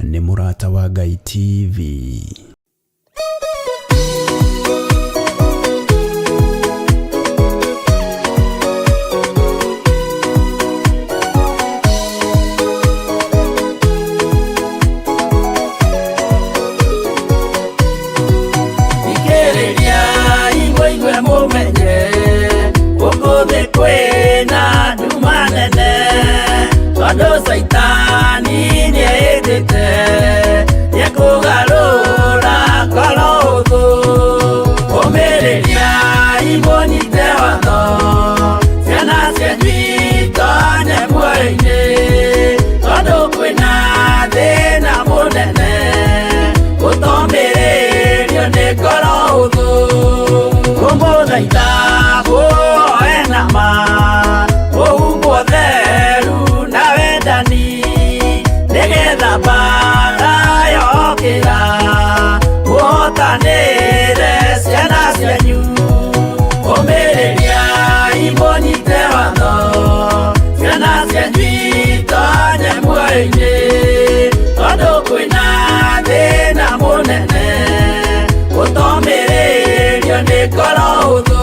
Nĩ Mũrata wa Ngai TV. Thikĩrĩriai mũigue mũmenye gũkũ thĩ kwĩna nduma nene tondũ caitani nĩehĩtĩte nĩekũgarũra ngoro ũthũ. Ũmĩrĩriai mũnyite watho ciana cianyu itonye muoyo-inĩ tondũ kwĩna thĩna mũnene gũtomĩrĩrio nĩ ngoro ũthũ. Kũmũthaitha mũhoe na ma mũhumbwo theru na wendani nĩgetha mbara yokĩra mũhotanĩre ciana cianyu. Ũmĩrĩriai mũnyite watho ciana cianyu itonye muoyo-inĩ tondũ kwĩna thĩna mũnene gũtomĩrĩrio nĩ ngoro ũthũ.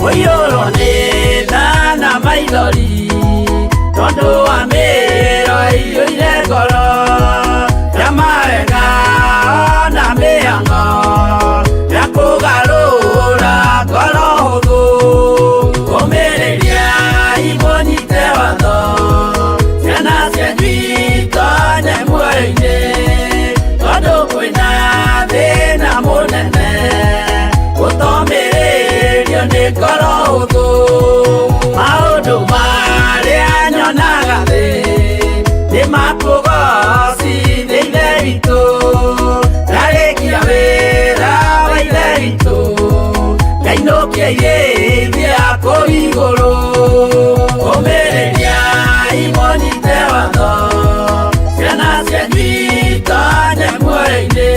Mũiyũrwo nĩ tha na maithori tondũ wa mĩro ĩiyũire ngoro ya mawega na mĩhang'o ya kũgarũra ngoro hũthũ. Ũmĩrĩriai mũnyite watho ciana cianyu itonye muoyo-inĩ tondũ kwĩna thĩna mũnene gũtomĩrĩrio nĩ ngoro hũthũ. Maũndũ marĩa nyonaga thĩ nĩ makũgocithia Ithe witũ ndarĩkia wĩra wa Ithe witũ ngainũkia irĩithia kũu igũrũ. Ũmĩrĩriai mũnyite watho ciana cianyu itonye muoyo-inĩ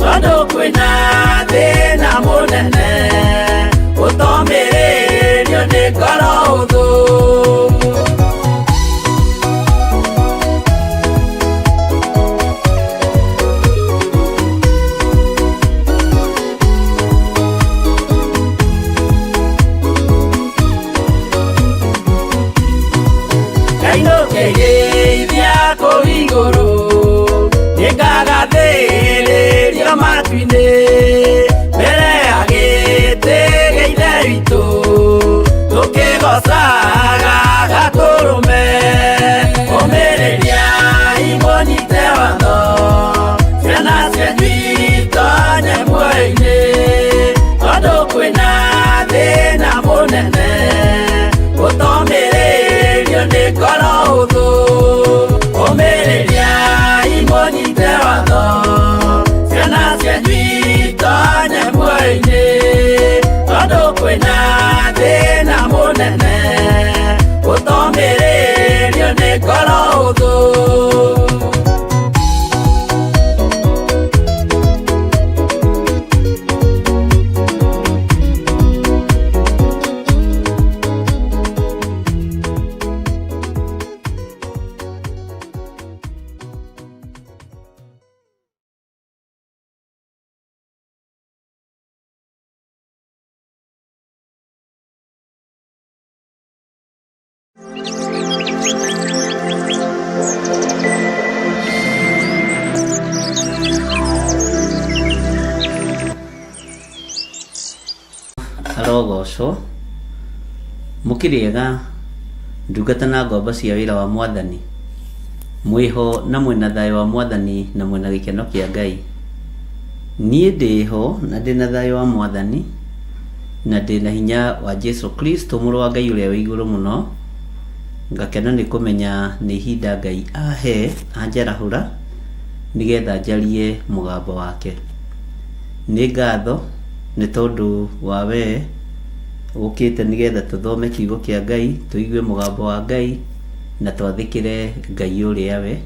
tondũ kwĩna thĩna mũnene gũtomĩrĩrio nĩ ngoro hũthũ. Ngainũkia irĩithia kũu igũrũ nĩngagathĩrĩrio matu-inĩ mbere ya gĩtĩ gĩa Ithe witũ tũkĩgocaga Gatũrũme. Ũmĩrĩriai mũnyite watho ciana cianyu itonye muoyo-inĩ tondũ kwĩna thĩna mũnene gũtomĩrĩrio nĩ ngoro hũthũ. Ũmĩrĩriai mũnyite watho ciana cianyu itonye muoyo-inĩ tondũ kwĩna thĩna mũnene gũtomĩrĩrio nĩ ngoro hũthũ. Arogocwo mũkĩrĩega ndungata na ngombo cia wĩra wa mwathani mwĩho na mwĩna thayũ wa mwathani na mwĩna gĩkeno kĩa Ngai. Niĩ ndĩho na ndĩna thayũ wa mwathani na ndĩna hinya wa Jesu Kristo mũrũ wa Ngai ũrĩa wĩ igũrũ mũno. Ngakena nĩ kũmenya nĩ ihinda Ngai ahe anjarahũra nĩgetha njarie mũgambo wake. Nĩ ngatho nĩ tondũ wa wee ũkĩte nĩgetha tũthome kiugo kĩa Ngai, tũigue mũgambo wa Ngai na twathĩkĩre Ngai ũrĩa we.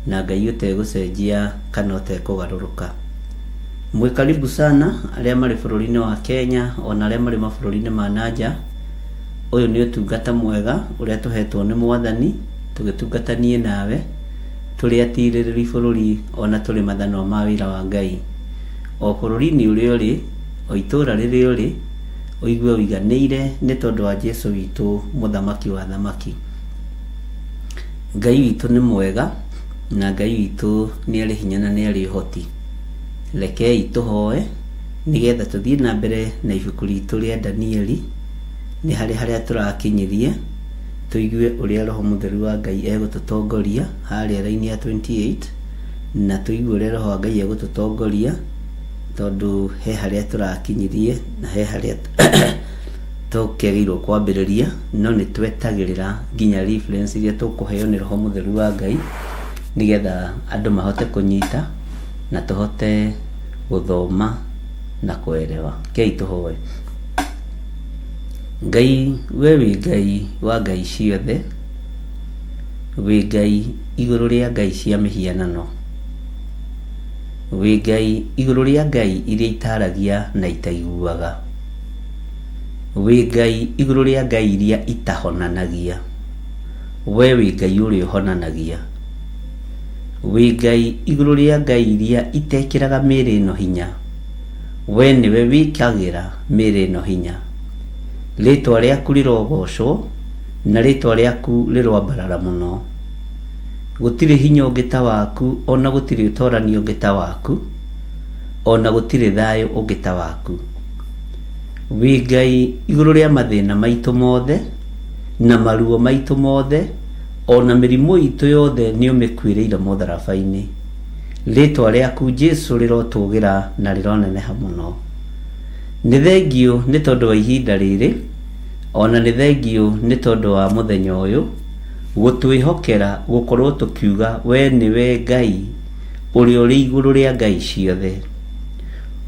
Na Ngai ũtegũcenjia kana ũtekũgarũrũka. Mwĩ karibu sana arĩa marĩ bũrũri-inĩ wa Kenya ona arĩa marĩ mabũrũri-inĩ ma nanja. Ũyũ nĩ ũtungata mwega ũrĩa tũhetwo nĩ Mwathani tũgĩtungata niĩ nawe tũrĩ atirĩrĩri bũrũri ona tũrĩ mathanwa ma wĩra wa Ngai. O bũrũri-inĩ ũrĩa ũrĩ, o itũũra rĩrĩa ũrĩ, ũigue ũiganĩire nĩ tondũ wa Jesu witũ mũthamaki wa athamaki. Ngai witũ nĩ mwega na Ngai witũ nĩ arĩ hinya na nĩ arĩ ũhoti. Rekei tũhoe nĩgetha tũthiĩ na mbere na ibuku ritũ rĩa Danieli, nĩ harĩ harĩa tũrakinyirie, tũigue ũrĩa Roho Mũtheru wa Ngai egũtũtongoria harĩa raini ya 28, na tũigue ũrĩa Roho wa Ngai egũtũtongoria tondũ he harĩa tũrakinyirie na he harĩa tũkĩagĩrĩirwo kwambĩrĩria, no nĩ twetagĩrĩra nginya reference iria tũkũheo nĩ Roho Mũtheru wa Ngai nĩgetha andũ mahote kũnyita na tũhote gũthoma na kũerewa. Rekei tũhoe. Ngai we wĩ Ngai wa ngai ciothe, wĩ Ngai igũrũ rĩa ngai cia mĩhianano, wĩ Ngai igũrũ rĩa ngai iria itaragia na itaiguaga, wĩ Ngai igũrũ rĩa ngai iria itahonanagia, we wĩ Ngai ũrĩa ũhonanagia, wĩ Ngai igũrũ rĩa ngai iria itekĩraga mĩĩrĩ ĩno hinya, we nĩwe wĩkagĩra mĩĩrĩ ĩno hinya. Rĩtwa rĩaku rĩrogocwo na rĩtwa rĩaku rĩroambarara mũno. Gũtirĩ hinya ũngĩ ta waku, ona gũtirĩ ũtorania ũngĩ ta waku, ona gũtirĩ thayũ ũngĩ ta waku. Wĩ Ngai igũrũ rĩa mathĩna maitũ mothe, na maruo maitũ mothe, ona mĩrimũ itũ yothe nĩ ũmĩkuĩrĩire mũtharaba-inĩ. Rĩtwa rĩaku Jesu rĩrotũgĩra na rĩroneneha mũno. Nĩ thengiũ nĩ tondũ wa ihinda rĩrĩ, ona nĩ thengiũ nĩ tondũ wa mũthenya ũyũ, gũtwĩhokera gũkorwo tũkiuga we nĩwe Ngai ũrĩa ũrĩ igũrũ rĩa ngai ciothe.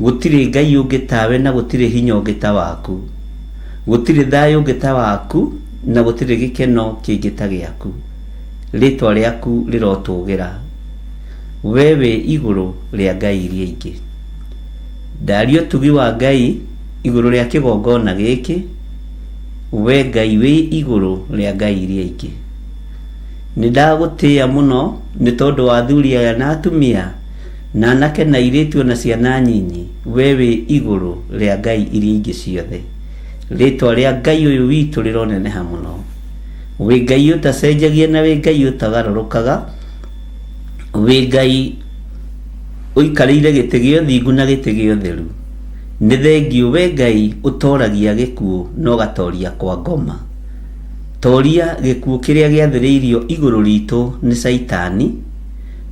Gũtirĩ Ngai ũngĩ tawe na gũtirĩ hinya ũngĩ ta waku. Gũtirĩ thayũ ũngĩ ta waku na gũtirĩ gĩkeno kĩngĩ ta gĩaku. Rĩtwa rĩaku rĩrotũgĩra. We wĩ igũrũ rĩa ngai iria ingĩ. Ndaria ũtugi wa Ngai igũrũ rĩa kĩgongona gĩkĩ, we Ngai wĩ igũrũ rĩa ngai iria ingĩ. Nĩ ndagũtĩĩa mũno nĩ tondũ wa athuri aya na atumia, na anake na airĩtu o na ciana nyinyi, we wĩ igũrũ rĩa ngai iria ingĩ ciothe. Rĩtwa rĩa Ngai ũyũ witũ rĩroneneha mũno. Wĩ Ngai ũtacenjagia na wĩ Ngai ũtagarũrũkaga, wĩ Ngai ũikarĩire gĩtĩ gĩa ũthingu na gĩtĩ gĩa ũtheru. Nĩ thengiũ we Ngai ũtoragia gĩkuũ na ũgatoria kwa ngoma. Toria gĩkuũ kĩrĩa gĩathĩrĩirio igũrũ ritũ nĩ Caitani,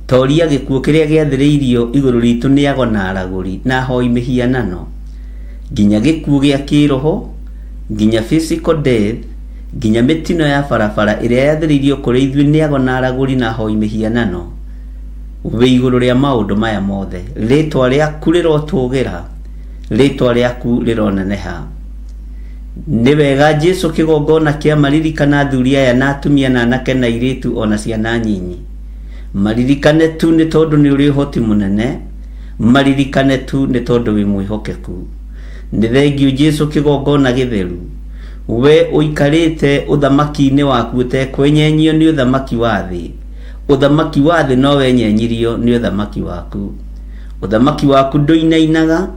toria gĩkuũ kĩrĩa gĩathĩrĩirio igũrũ ritũ nĩ ago na aragũri na ahoi mĩhianano, nginya gĩkuũ gĩa kĩroho, nginya physical death, nginya mĩtino ya barabara ĩrĩa yathĩrĩirio kũrĩ ithuĩ nĩ ago na aragũri na ahoi mĩhianano. Wĩ igũrũ rĩa maũndũ maya mothe. Rĩtwa rĩaku rĩrotũgĩra, rĩtwa rĩaku rĩroneneha. Nĩ wega Jesu kĩgongona kĩa maririkana athuri aya na atumia na anake na airĩtu o na ciana nyinyi. Maririkane tu nĩ tondũ nĩ ũrĩ ũhoti mũnene, maririkane tu nĩ tondũ wĩ mwĩhokeku. Nĩ thengiũ Jesu kĩgongona gĩtheru. We ũikarĩte ũthamaki-inĩ waku ũtekwenyenyio nĩ ũthamaki wa thĩ. Ũthamaki wa thĩ no wenyenyirio nĩ ũthamaki waku. Ũthamaki waku ndũinainaga,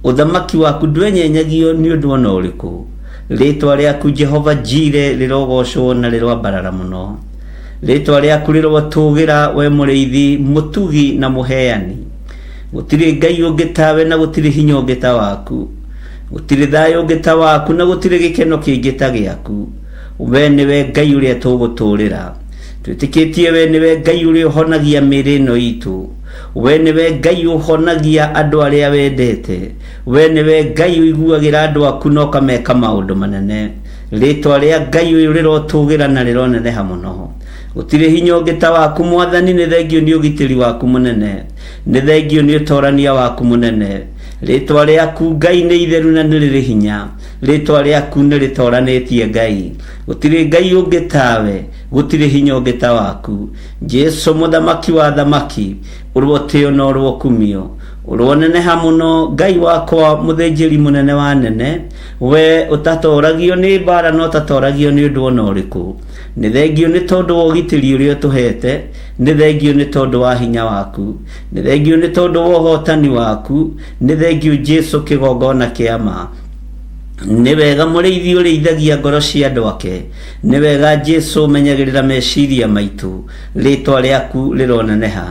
ũthamaki waku ndwenyenyagio nĩ ũndũ o na ũrĩkũ. Rĩĩtwa rĩaku Jehova Jire rĩrogocwo na rĩroambarara mũno. Rĩĩtwa rĩaku rĩrotũgĩra, we mũrĩithi, mũtugi na mũheani. Gũtirĩ Ngai ũngĩ tawe na gũtirĩ hinya ũngĩ ta waku. Gũtirĩ thayũ ũngĩ ta waku na gũtirĩ gĩkeno kĩngĩ ta gĩaku. We nĩwe Ngai ũrĩa tũgũtũũrĩra. Twĩtĩkĩtie we nĩwe Ngai ũrĩa ũhonagia mĩĩrĩ ĩno itũ. We nĩwe Ngai ũhonagia andũ arĩa wendete. We nĩwe Ngai ũiguagĩra andũ aku na ũkameka maũndũ manene. Rĩtwa rĩa Ngai ũyũ rĩrotũgĩra na rĩroneneha mũno. Gũtirĩ hinya ũngĩ ta waku Mwathani, nĩ thengio nĩ ũgitĩri waku mũnene. Nĩ thengio nĩ ũtorania waku mũnene. Rĩtwa rĩaku Ngai nĩ itheru na nĩ rĩrĩ hinya. Rĩtwa rĩaku nĩ rĩtoranĩtie Ngai. Gũtirĩ Ngai ũngĩ tawe, gũtirĩ hinya ũngĩ ta waku. Jesu mũthamaki wa thamaki, ũrotĩo na ũrokumio. Ũroneneha mũno Ngai wakwa mũthĩnjĩri mũnene wa nene, we ũtatoragio nĩ mbara na ũtatoragio nĩ ũndũ ona ũrĩkũ. Nĩ thengio nĩ tondũ wa ũgitĩri ũrĩa ũtũhete, nĩ thengio nĩ tondũ wa hinya waku, nĩ thengio nĩ tondũ wa ũhotani waku, nĩ thengio Jesu kĩgongona kĩa ma. Nĩ wega mũrĩithi ũrĩithagia ngoro cia andũ ake, nĩ wega Jesu ũmenyagĩrĩra meciria maitũ, rĩtwa rĩaku rĩroneneha.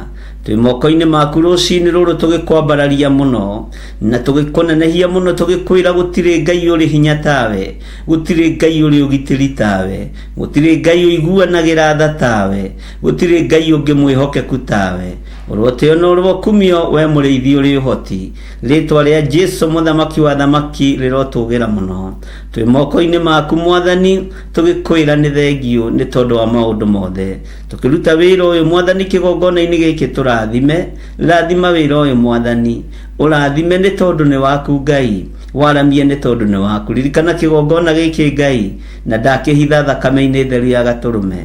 Twĩ moko-inĩ maku rũcinĩ rũrũ tũgĩkwambararia mũno na tũgĩkũnenehia mũno, tũgĩkwĩra gũtirĩ Ngai ũrĩ hinya tawe, gũtirĩ Ngai ũrĩ ũgitĩri tawe, gũtirĩ Ngai ũiguanagĩra tha tawe, gũtirĩ Ngai ũngĩ mwĩhokeku tawe. Ũrotĩo na ũrokumio we mũrĩithi ũrĩ ũhoti. Rĩtwa rĩa Jesu mũthamaki wa thamaki rĩrotũgĩra mũno. Twĩ moko-inĩ maku Mwathani, tũgĩkwĩra nĩ thengio nĩ tondũ wa maũndũ mothe. Tũkĩruta wĩra ũyũ Mwathani kĩgongona-inĩ gĩkĩ tũrathime, rathima wĩra ũyũ Mwathani. Ũrathime nĩ tondũ nĩ waku Ngai, waramie nĩ tondũ nĩ waku. Ririkana kĩgongona gĩkĩ Ngai, na ndakĩhitha thakame-inĩ theru ya gatũrũme.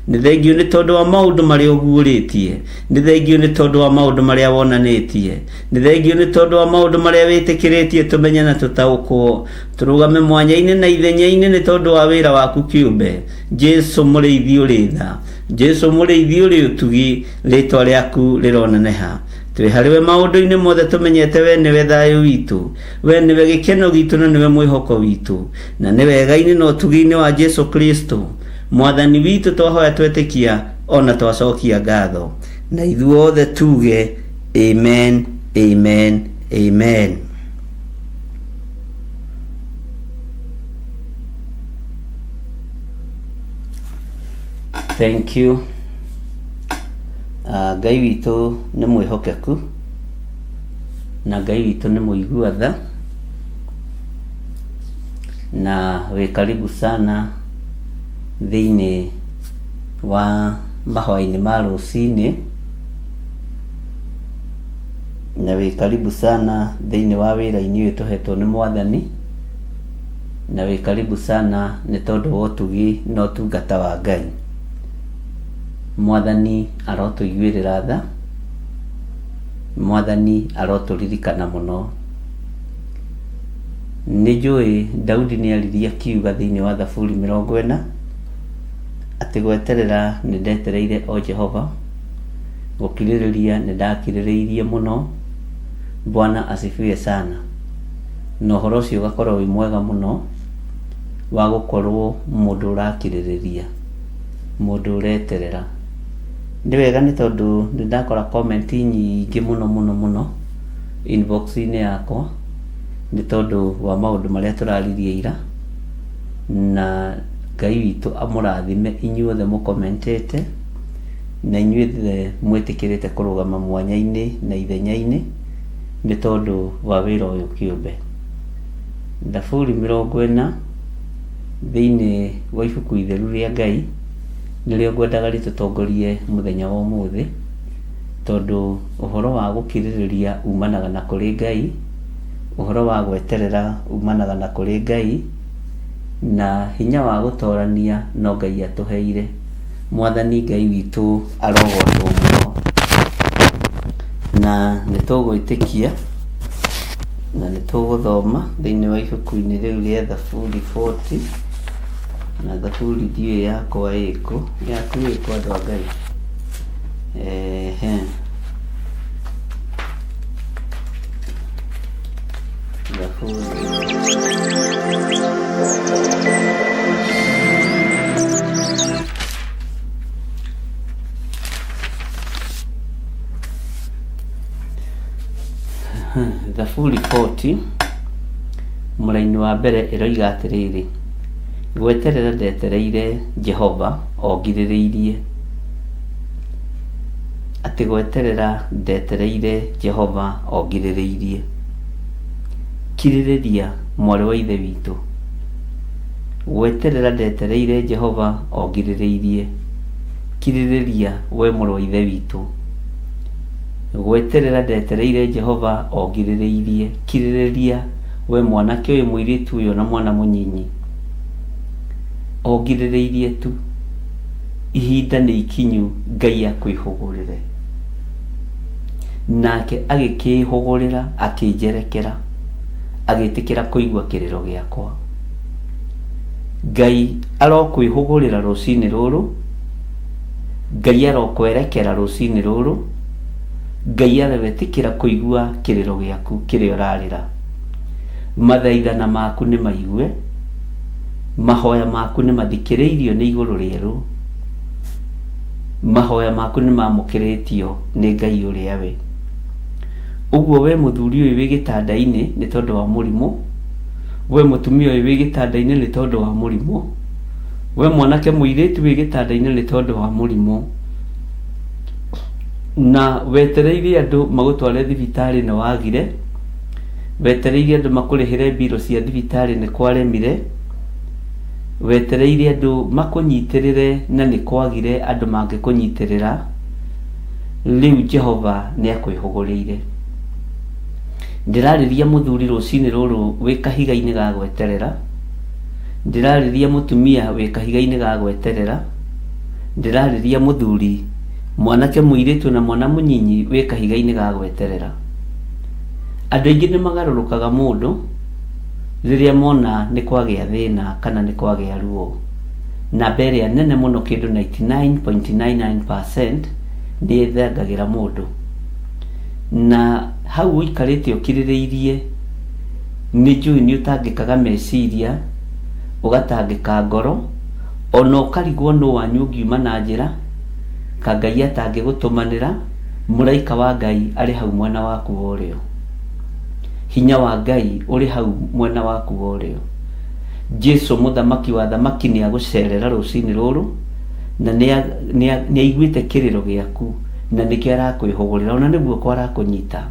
Nĩ thengio nĩ tondũ wa maũndũ marĩa ũguũrĩtie, nĩ thengio nĩ tondũ wa maũndũ marĩa wonanĩtie, nĩ thengio nĩ tondũ wa maũndũ marĩa wĩtĩkĩrĩtie tũmenye na tũtaũkwo. Tũrũgame mwanya-inĩ na ithenya-inĩ nĩ tondũ wa wĩra waku kĩũmbe. Jesu mũrĩithi ũrĩ tha, Jesu mũrĩithi ũrĩ ũtugi, rĩtwa rĩaku rĩroneneha. Twĩ harĩwe maũndũ-inĩ mothe tũmenyete we nĩwe thayũ witũ, we nĩwe gĩkeno gitũ na nĩwe mwĩhoko witũ, na nĩ wega-inĩ na ũtugi-inĩ wa Jesu Kristo Mwathani witũ twahoya twetĩkia ona twacokia ngatho, na ithuothe tuge amen, amen, amen. Thank you. Ngai witũ nĩ mwĩhokeku na Ngai witũ nĩ mũigua tha, na wĩ karibu sana thĩinĩ wa mahoya-inĩ ma rũcinĩ, na wĩ karibu sana thĩinĩ wa wĩra-inĩ ũyũ tũhetwo nĩ Mwathani, na wĩ karibu sana nĩ tondũ wa ũtugi na ũtungata wa Ngai. Mwathani arotũiguĩrĩra tha, Mwathani arotũririkana mũno. Nĩ njũĩ Daudi nĩ aririe akiuga thĩinĩ wa Thaburi 40 atĩ gweterera nĩ ndetereire o Jehova, gũkirĩrĩria nĩ ndakirĩrĩirie mũno. Bwana asifiwe sana. Na ũhoro ũcio ũgakorwo wĩ mwega mũno wa gũkorwo mũndũ ũrakirĩrĩria, mũndũ ũreterera. Nĩ wega nĩ tondũ nĩ ndakora comment nyingĩ mũno mũno mũno inbox-inĩ yakwa nĩ tondũ wa maũndũ marĩa tũraririe ira, na Ngai witũ amũrathime inyuothe mũkomentete na inyuothe mwĩtĩkĩrĩte kũrũgama mwanya-inĩ na ithenya-inĩ nĩ tondũ wa wĩra ũyũ kĩũmbe. Thaburi 40 thĩinĩ wa ibuku itheru rĩa Ngai nĩrĩo ngwendaga rĩtũtongorie mũthenya wa ũmũthĩ, tondũ ũhoro wa gũkirĩrĩria umanaga na kũrĩ Ngai, ũhoro wa gweterera umanaga na kũrĩ Ngai, na hinya wa gũtorania no Ngai atũheire. Mwathani Ngai witũ arogocwo mũno. Na nĩ tũgwĩtĩkia na nĩ tũgũthoma thĩinĩ wa ibuku-inĩ rĩu rĩa Thaburi 40, na Thaburi ndiũĩ yakwa ĩkũ, yaku ĩkũ andũ a Ngai? Ehe. Thaburi Thaburi 40 mũraini wa mbere ĩroiga atĩrĩrĩ, gweterera ndetereire Jehova o ngirĩrĩirie. Atĩ gweterera ndetereire Jehova o ngirĩrĩirie. Kirĩrĩria mwarĩ wa ithe witũ. Gweterera ndetereire Jehova o ngirĩrĩirie. Kirĩrĩria we mũrũ wa ithe witũ. Gweterera ndetereire Jehova o ngirĩrĩirie. Kirĩrĩria we mwanake ũyũ, mũirĩtu ũyũ na mwana mũnyinyi, o ngirĩrĩirie tu. Ihinda nĩ ikinyu Ngai akwĩhũgũrĩre. Nake agĩkĩĩhũgũrĩra, akĩnjerekera, agĩtĩkĩra kũigua kĩrĩro gĩakwa. Ngai arokwĩhũgũrĩra rũcinĩ rũrũ, Ngai arokwerekera rũcinĩ rũrũ, Ngai aroetĩkĩra kũigua kĩrĩro gĩaku kĩrĩa ũrarĩra. Mathaithana maku nĩ maigue, mahoya maku nĩ mathikĩrĩirio nĩ igũrũ rĩerũ, mahoya maku nĩ mamũkĩrĩtio nĩ Ngai ũrĩa we. Ũguo we mũthuri ũyũ wĩ gĩtanda-inĩ nĩ tondũ wa mũrimũ, we mũtumia ũyũ wĩ gĩtanda-inĩ nĩ tondũ wa mũrimũ, we mwanake mũirĩtu wĩ gĩtanda-inĩ nĩ tondũ wa mũrimũ, na wetereire andũ magũtware thibitarĩ nĩ wagire, wetereire andũ makũrĩhĩre mbirũ cia thibitarĩ nĩ kwaremire, wetereire andũ makũnyitĩrĩre na nĩ kwagire andũ mangĩkũnyitĩrĩra, rĩu Jehova nĩ akwĩhũgũrĩire. Ndĩrarĩria mũthuri rũcinĩ rũrũ wĩ kahiga-inĩ ga gweterera, ndĩrarĩria mũtumia wĩ kahiga-inĩ ga gweterera, ndĩrarĩria mũthuri, mwanake mũirĩtu na mwana mũnyinyi wĩ kahiga-inĩ ga gweterera. Andũ aingĩ nĩ magarũrũkaga mũndũ rĩrĩa mona nĩ kwagĩa thĩna kana nĩ kwagĩa ruo. Namba ĩrĩa nene mũno kĩndũ 99.99% nĩ ĩthengagĩra mũndũ. Na hau ũikarĩte ũkirĩrĩirie nĩ njũĩ nĩ ũtangĩkaga meciria, ũgatangĩka ngoro, ona ũkarigwo nũ wanyu ũngiuma na njĩra, ka Ngai atangĩgũtũmanĩra, mũraika wa Ngai arĩ hau mwena waku wa ũrĩo. Hinya wa Ngai ũrĩ hau mwena waku wa ũrĩo. Jesu mũthamaki wa thamaki nĩ agũcerera rũcinĩ rũrũ, na nĩ aiguĩte kĩrĩro gĩaku, na nĩkĩo arakwĩhũgũrĩra, ona nĩ guoko arakũnyita,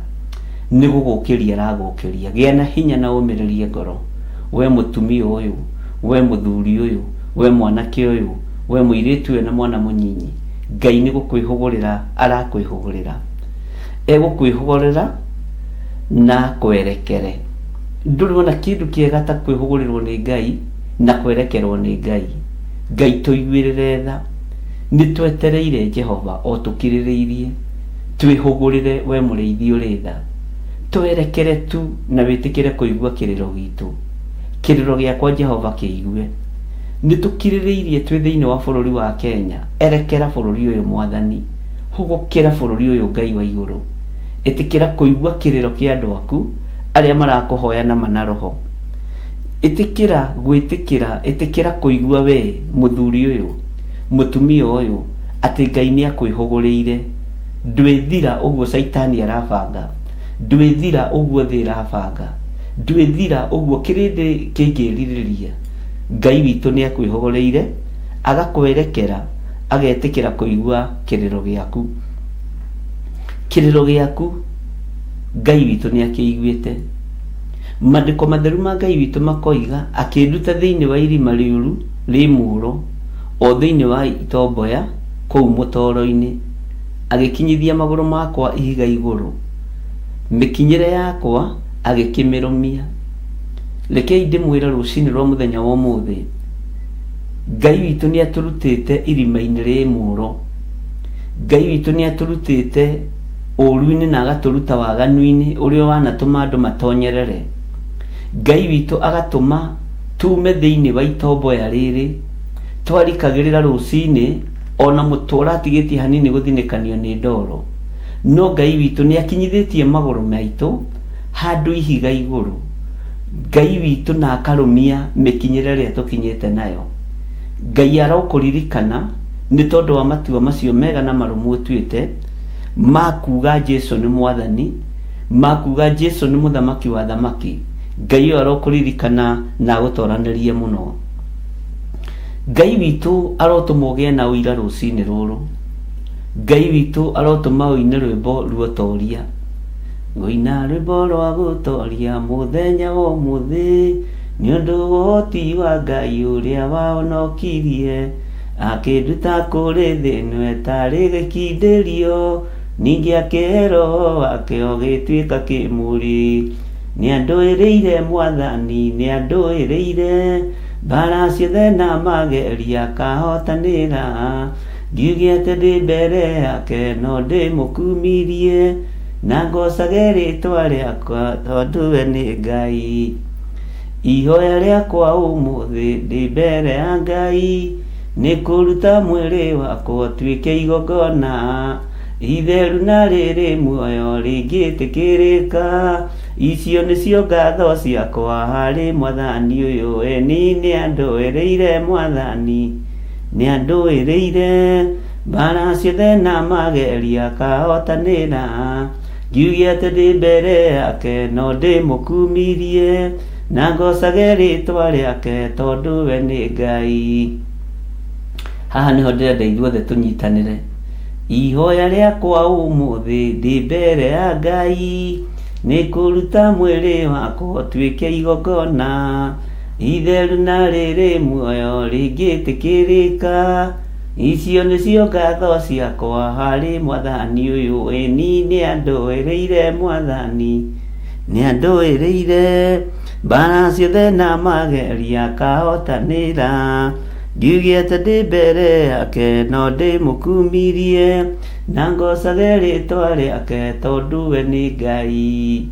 nĩ gũgũkĩria aragũkĩria. Gĩa na hinya na ũmĩrĩrie ngoro, we mũtumia ũyũ, we mũthuri ũyũ, we mwanake ũyũ, we mũirĩtu ũyũ na mwana mũnyinyi. Ngai nĩ gũkwĩhũgũrĩra arakwĩhũgũrĩra. Egũkwĩhũgũrĩra na kwerekere. Ndũrĩ wona kĩndũ kĩega ta kwĩhũgũrĩrwo nĩ Ngai na kwerekerwo nĩ Ngai. Ngai tũiguĩrĩre tha. Nĩ twetereire Jehova o tũkirĩrĩirie. Twĩhũgũrĩre we mũrĩithi ũrĩ tha. Twerekere tu na wĩtĩkĩre kũigua kĩrĩro gitũ. Kĩrĩro gĩakwa Jehova kĩigue. Nĩ tũkirĩrĩirie twĩ thĩinĩ wa bũrũri wa Kenya. Erekera bũrũri ũyũ Mwathani. Hũgũkĩra bũrũri ũyũ Ngai wa igũrũ. Ĩtĩkĩra kũigua kĩrĩro kĩa andũ aku arĩa marakũhoya na mana roho. Ĩtĩkĩra gwĩtĩkĩra, ĩtĩkĩra kũigua we mũthuri ũyũ, mũtumia ũyũ, atĩ Ngai nĩ akwĩhũgũrĩire. Ndwĩthira ũguo Caitani arabanga, ndwĩthira ũguo thĩ ĩrabanga, ndwĩthira ũguo kĩrĩndĩ kĩngĩrirĩria. Ngai witũ nĩ akwĩhũgũrĩire, agakwerekera, agetĩkĩra kũigua kĩrĩro gĩaku. Kĩrĩro gĩaku Ngai witũ nĩ akĩiguĩte. Maandĩko matheru ma Ngai witũ makoiga, akĩnduta thĩinĩ wa irima rĩũru rĩ mũũro, o thĩinĩ wa itomboya kũu mũtoro-inĩ, agĩkinyithia magũrũ makwa ihiga igũrũ, mĩkinyĩre yakwa agĩkĩmĩrũmia. Rekei ndĩmwĩre rũcinĩ rwa mũthenya wa ũmũthĩ, Ngai witũ nĩ atũrutĩte irima-inĩ rĩ mũũro. Ngai witũ nĩ atũrutĩte ũũru-inĩ na agatũruta waganu-inĩ ũrĩa wanatũma andũ matonyerere. Ngai witũ agatũma tume thĩinĩ wa itomboya rĩrĩ, twarikagĩrĩra rũcinĩ ona mũtwe ũratigĩtie hanini gũthinĩkanio nĩ ndoro. No Ngai witũ nĩ akinyithĩtie magũrũ maitũ handũ ihiga igũrũ. Ngai witũ na akarũmia mĩkinyĩre ĩrĩa tũkinyĩte nayo. Ngai arokũririkana nĩ tondũ wa matua macio mega na marũmu ũtuĩte, ma kuga Jesu nĩ Mwathani, ma kuga Jesu nĩ Mũthamaki wa thamaki. Ngai ũyũ arokũririkana na agũtoranĩrie mũno. Ngai witũ arotũma ũgĩe na ũira rũcinĩ rũrũ. Ngai witũ arotũma ũine rwĩmbo ruotoria. Ngũina rwĩmbo rwa gũtoria mũthenya wa ũmũthĩ, nĩ ũndũ wa ũhoti wa Ngai ũrĩa wahonokirie, akĩnduta kũrĩ thĩ ĩno ĩtarĩ gĩkindĩrio, Ningĩ akĩhe Roho wake ũgĩtuĩka kĩmũrĩ. Nĩandũĩrĩire Mwathani, nĩandũĩrĩire, mbara ciothe na mageria akahotanĩra. Ngiuge atĩ ndĩ mbere yake no ndĩmũkumirie, na ngocage rĩtwa rĩakwa tondũ we nĩ Ngai. Ihoya rĩakwa ũmũthĩ ndĩ mbere ya Ngai, nĩ kũruta mwĩrĩ wakwa ũtuĩke igongona itheru na rĩrĩ muoyo rĩngĩtĩkĩrĩka. Icio nĩcio ngatho ciakwa harĩ Mwathani ũyũ, ĩni nĩandũĩrĩire Mwathani, nĩandũĩrĩire, mbara ciothe na mageria akahotanĩra. Ngiuge atĩ ndĩ mbere yake no ndĩmũkumirie, na ngocage rĩtwa rĩake tondũ we nĩ Ngai. Haha nĩho ndĩrenda ithuothe tũnyitanĩre. Ihoya rĩakwa ũmũthĩ ndĩ mbere ya Ngai, nĩ kũruta mwĩrĩ wakwa ũtuĩke igongona itheru na rĩrĩ muoyo rĩngĩtĩkĩrĩka. Icio nĩcio ngatho ciakwa harĩ Mwathani ũyũ, ĩni nĩandũĩrĩire Mwathani, nĩandũĩrĩire, mbara ciothe na mageria akahotanĩra. Ngiuge atĩ ndĩ mbere yake no ndĩmũkumirie, na ngocage rĩtwa rĩake tondũ we nĩ Ngai.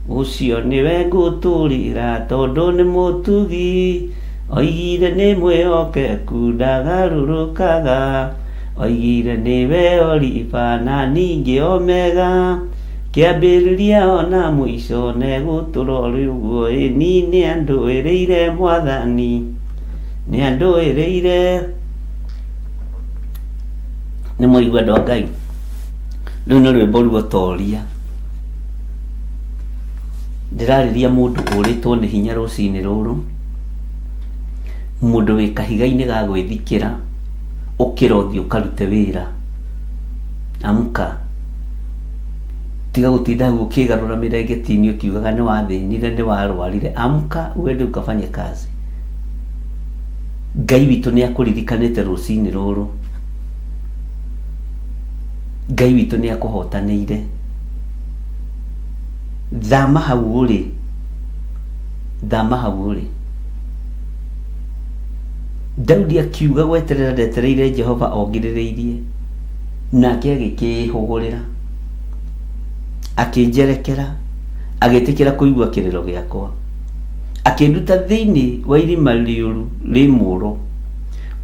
Ũcio nĩwe ngũtũrĩra tondũ nĩ mũtugi, oigire nĩ mwĩhokeku ndagarũrũkaga, oigire nĩwe Oliva na ningĩ Omega, kĩambĩrĩria ona mũico negũtũra ũrĩ ũguo, ĩni nĩandũĩrĩire Mwathani, nĩandũĩrĩire. Nĩ mwaigua andũ a Ngai, rũu nĩ rwĩmbo ruotoria. Ndĩrarĩria mũndũ ũrĩtwo nĩ hinya rũcinĩ rũrũ, mũndũ wĩ kahiga-inĩ ga gwĩthikĩra, ũkĩra ũthiĩ ũkarute wĩra. Amka, tiga gũtinda hau ũkĩgarũra mĩrengeti-inĩ ũkiugaga nĩ wathĩnire, nĩ warwarire. Amka uende ukafanye kazi. Ngai witũ nĩ akũririkanĩte rũcinĩ rũrũ. Ngai witũ nĩ akũhotanĩire. Thama hau ũrĩ, thama hau ũrĩ. Daudi akiuga gweterera ndetereire Jehova ongirĩrĩirie, nake agĩkĩĩhũgũrĩra, akĩnjerekera, agĩtĩkĩra kũigua kĩrĩro gĩakwa, akĩnduta thĩinĩ wa irima rĩũru rĩ mũũro,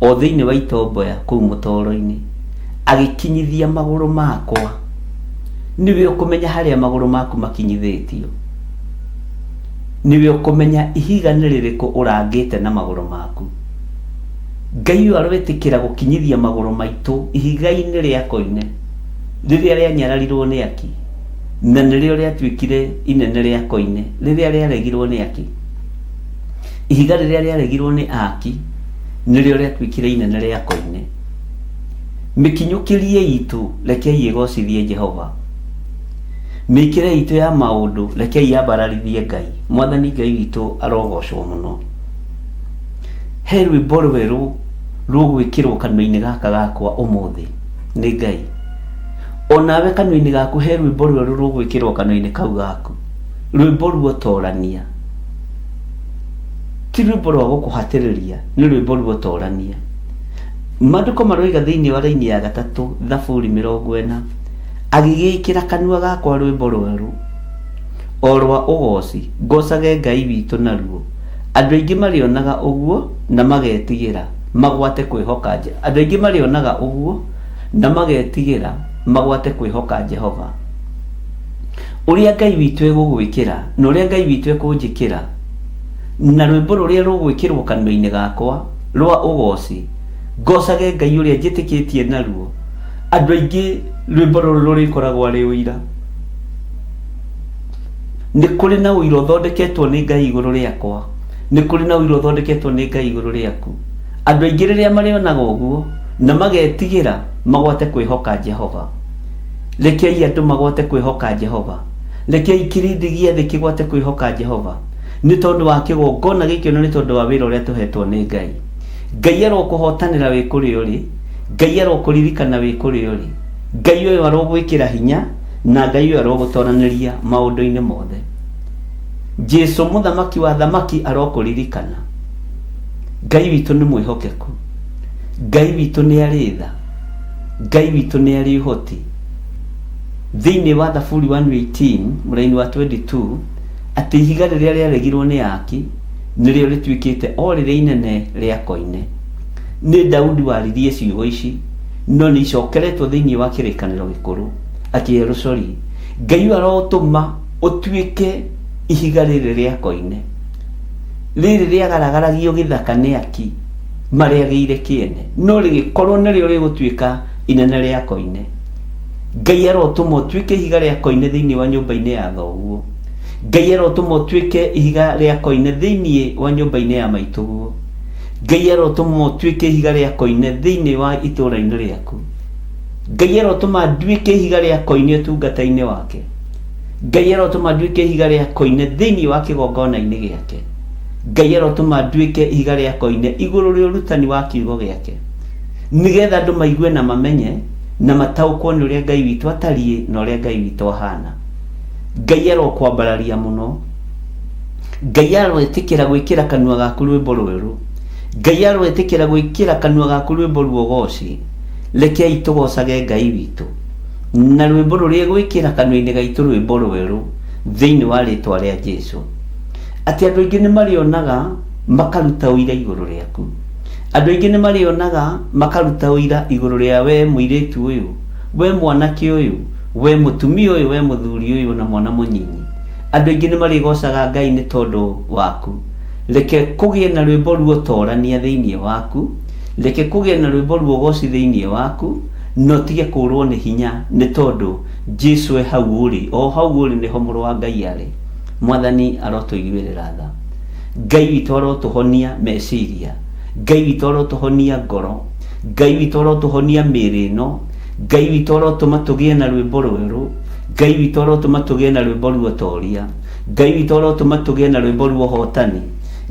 o thĩinĩ wa itomboya kũu mũtoro-inĩ, agĩkinyithia magũrũ makwa. Nĩwe ũkũmenya harĩa magũrũ maku makinyithĩtio. Nĩwe ũkũmenya ihiga nĩ rĩrĩkũ ũrangĩte na magũrũ maku. Ngai ũyũ aroĩtĩkĩra gũkinyithia magũrũ maitũ ihiga-inĩ rĩa koine, rĩrĩa rĩanyararirwo nĩ aki, na nĩrĩo rĩatuĩkire inene rĩa koine, rĩrĩa rĩaregirwo nĩ aki. Ihiga rĩrĩa rĩaregirwo nĩ aki, nĩrĩo rĩatuĩkire inene rĩa koine. Mĩkinyũkĩrie itũ rekei ĩgocithie Jehova, mĩkĩre itũ ya maũndũ rekei yambararithie Ngai. Mwathani Ngai witũ arogocwo mũno. He rwĩmbo rwerũ rũgwĩkĩrwo kanua-inĩ gaka gakwa ũmũthĩ nĩ Ngai. Onawe kanua-inĩ gaku he rwĩmbo rwerũ rũgwĩkĩrwo kanua-inĩ kau gaku, rwĩmbo ruotorania. Ti rwĩmbo rwa gũkũhatĩrĩria, nĩ rwĩmbo ruotorania. Maandĩko maroiga thĩinĩ wa raini ya gatatũ Thaburi 40, agĩgĩĩkĩra kanua gakwa rwĩmbo rwerũ, o rwa ũgooci, ngocage Ngai witũ naruo. Andũ aingĩ marĩonaga ũguo na magetigĩra, magwate kwĩhoka Andũ aingĩ marĩonaga ũguo na magetigĩra, magwate kwĩhoka Jehova. Ũrĩa Ngai witũ egũgwĩkĩra na ũrĩa Ngai witũ ekũnjĩkĩra, na rwĩmbo rũrĩa rũgwĩkĩrwo kanua-inĩ gakwa, rwa ũgooci, ngocage Ngai ũrĩa njĩtĩkĩtie naruo. Andũ aingĩ rwĩmbo rũrũ rũrĩkoragwo arĩ ũira. Nĩ kũrĩ na ũira ũthondeketwo nĩ Ngai igũrũ rĩakwa, nĩ kũrĩ na ũira ũthondeketwo nĩ Ngai igũrũ rĩaku. Andũ aingĩ rĩrĩa marĩonaga ũguo na magetigĩra magwate kwĩhoka Jehova. Rekei andũ magwate kwĩhoka Jehova. Rekei kĩrĩndĩ gĩa thĩ kĩgwate kwĩhoka Jehova. Nĩ tondũ wa kĩgongona gĩkĩ na nĩ tondũ wa wĩra ũrĩa tũhetwo nĩ Ngai. Ngai arokũhotanĩra wĩ kũrĩa ũrĩ. Ngai arokũririkana wĩ kũrĩa ũrĩ. Ngai ũyũ arogwĩkĩra hinya na Ngai ũyũ arogũtoranĩria maũndũ-inĩ mothe. Jesu mũthamaki wa thamaki arokũririkana. Ngai witũ nĩ mwĩhokeku, Ngai witũ nĩ arĩ tha, Ngai witũ nĩ arĩ ũhoti. Thĩinĩ wa Thaburi 118 mũraini wa 22 atĩ ihiga rĩrĩa rĩaregirwo nĩ aki nĩrĩo rĩtuĩkĩte o rĩrĩa inene rĩa koine. Nĩ Daudi waririe ciugo ici, no nĩ icokeretwo thĩinĩ wa kĩrĩkanĩro gĩkũrũ akĩerwo sorry, Ngai ũyũ arotũma ũtuĩke ihiga rĩrĩ rĩa koine, rĩrĩ rĩagaragaragio gĩthaka nĩ aki marĩagĩire kĩene, no rĩgĩkorwo nĩrĩo rĩgũtuĩka inene rĩa koine. Ngai arotũma ũtuĩke ihiga rĩa koine thĩinĩ wa nyũmba-inĩ ya thoguo. Ngai arotũma ũtuĩke ihiga rĩa koine thĩinĩ wa nyũmba-inĩ ya maitũguo. Ngai arotũma ũtuĩke ihiga rĩa koine thĩinĩ wa itũũra-inĩ rĩaku. Ngai arotũma nduĩke ihiga rĩa koine ũtungata-inĩ wake. Ngai arotũma nduĩke ihiga rĩa koine thĩinĩ wa kĩgongona-inĩ gĩake. Ngai arotũma nduĩke ihiga rĩa koine igũrũ rĩa ũrutani wa kiugo gĩake, nĩgetha andũ maigue na mamenye na mataũkwo nĩ ũrĩa Ngai witũ atariĩ na ũrĩa Ngai witũ ahana. Ngai arokwambararia mũno. Ngai aroĩtĩkĩra gwĩkĩra kanua gaku rwĩmbo rwerũ. Ngai aroĩtĩkĩra gwĩkĩra kanua gaku rwĩmbo rwa ũgoci. Rekei tũgocage Ngai witũ na rwĩmbo rũrĩa gwĩkĩra kanua-inĩ gaitũ rwĩmbo rwerũ thĩinĩ wa rĩtwa rĩa Jesu. Atĩ andũ aingĩ nĩ marĩonaga makaruta ũira igũrũ rĩaku. Andũ aingĩ nĩ marĩonaga makaruta ũira igũrũ rĩa we mũirĩtu ũyũ, we mwanake ũyũ, we mũtumia ũyũ, we mũthuri ũyũ na mwana mũnyinyi. Andũ aingĩ nĩ marĩgocaga Ngai nĩ tondũ waku. Reke kũgĩe na rwĩmbo ruotorania thĩinĩ waku. Reke kũgĩe na rwĩmbo ruogoci thĩinĩ waku, na ũtige kũũrwo nĩ hinya nĩ tondũ Jesu e hau ũrĩ, o hau ũrĩ nĩho mũrũ wa Ngai arĩ. Mwathani arotũiguĩrĩra tha. Ngai witũ arotũhonia meciria. Ngai witũ arotũhonia ngoro. Ngai witũ arotũhonia mĩĩrĩ ĩno. Ngai witũ arotũma tũgĩe na rwĩmbo rwerũ. Ngai witũ arotũma tũgĩe na rwĩmbo ruotoria. Ngai witũ arotũma tũgĩe na rwĩmbo rwa ũhotani.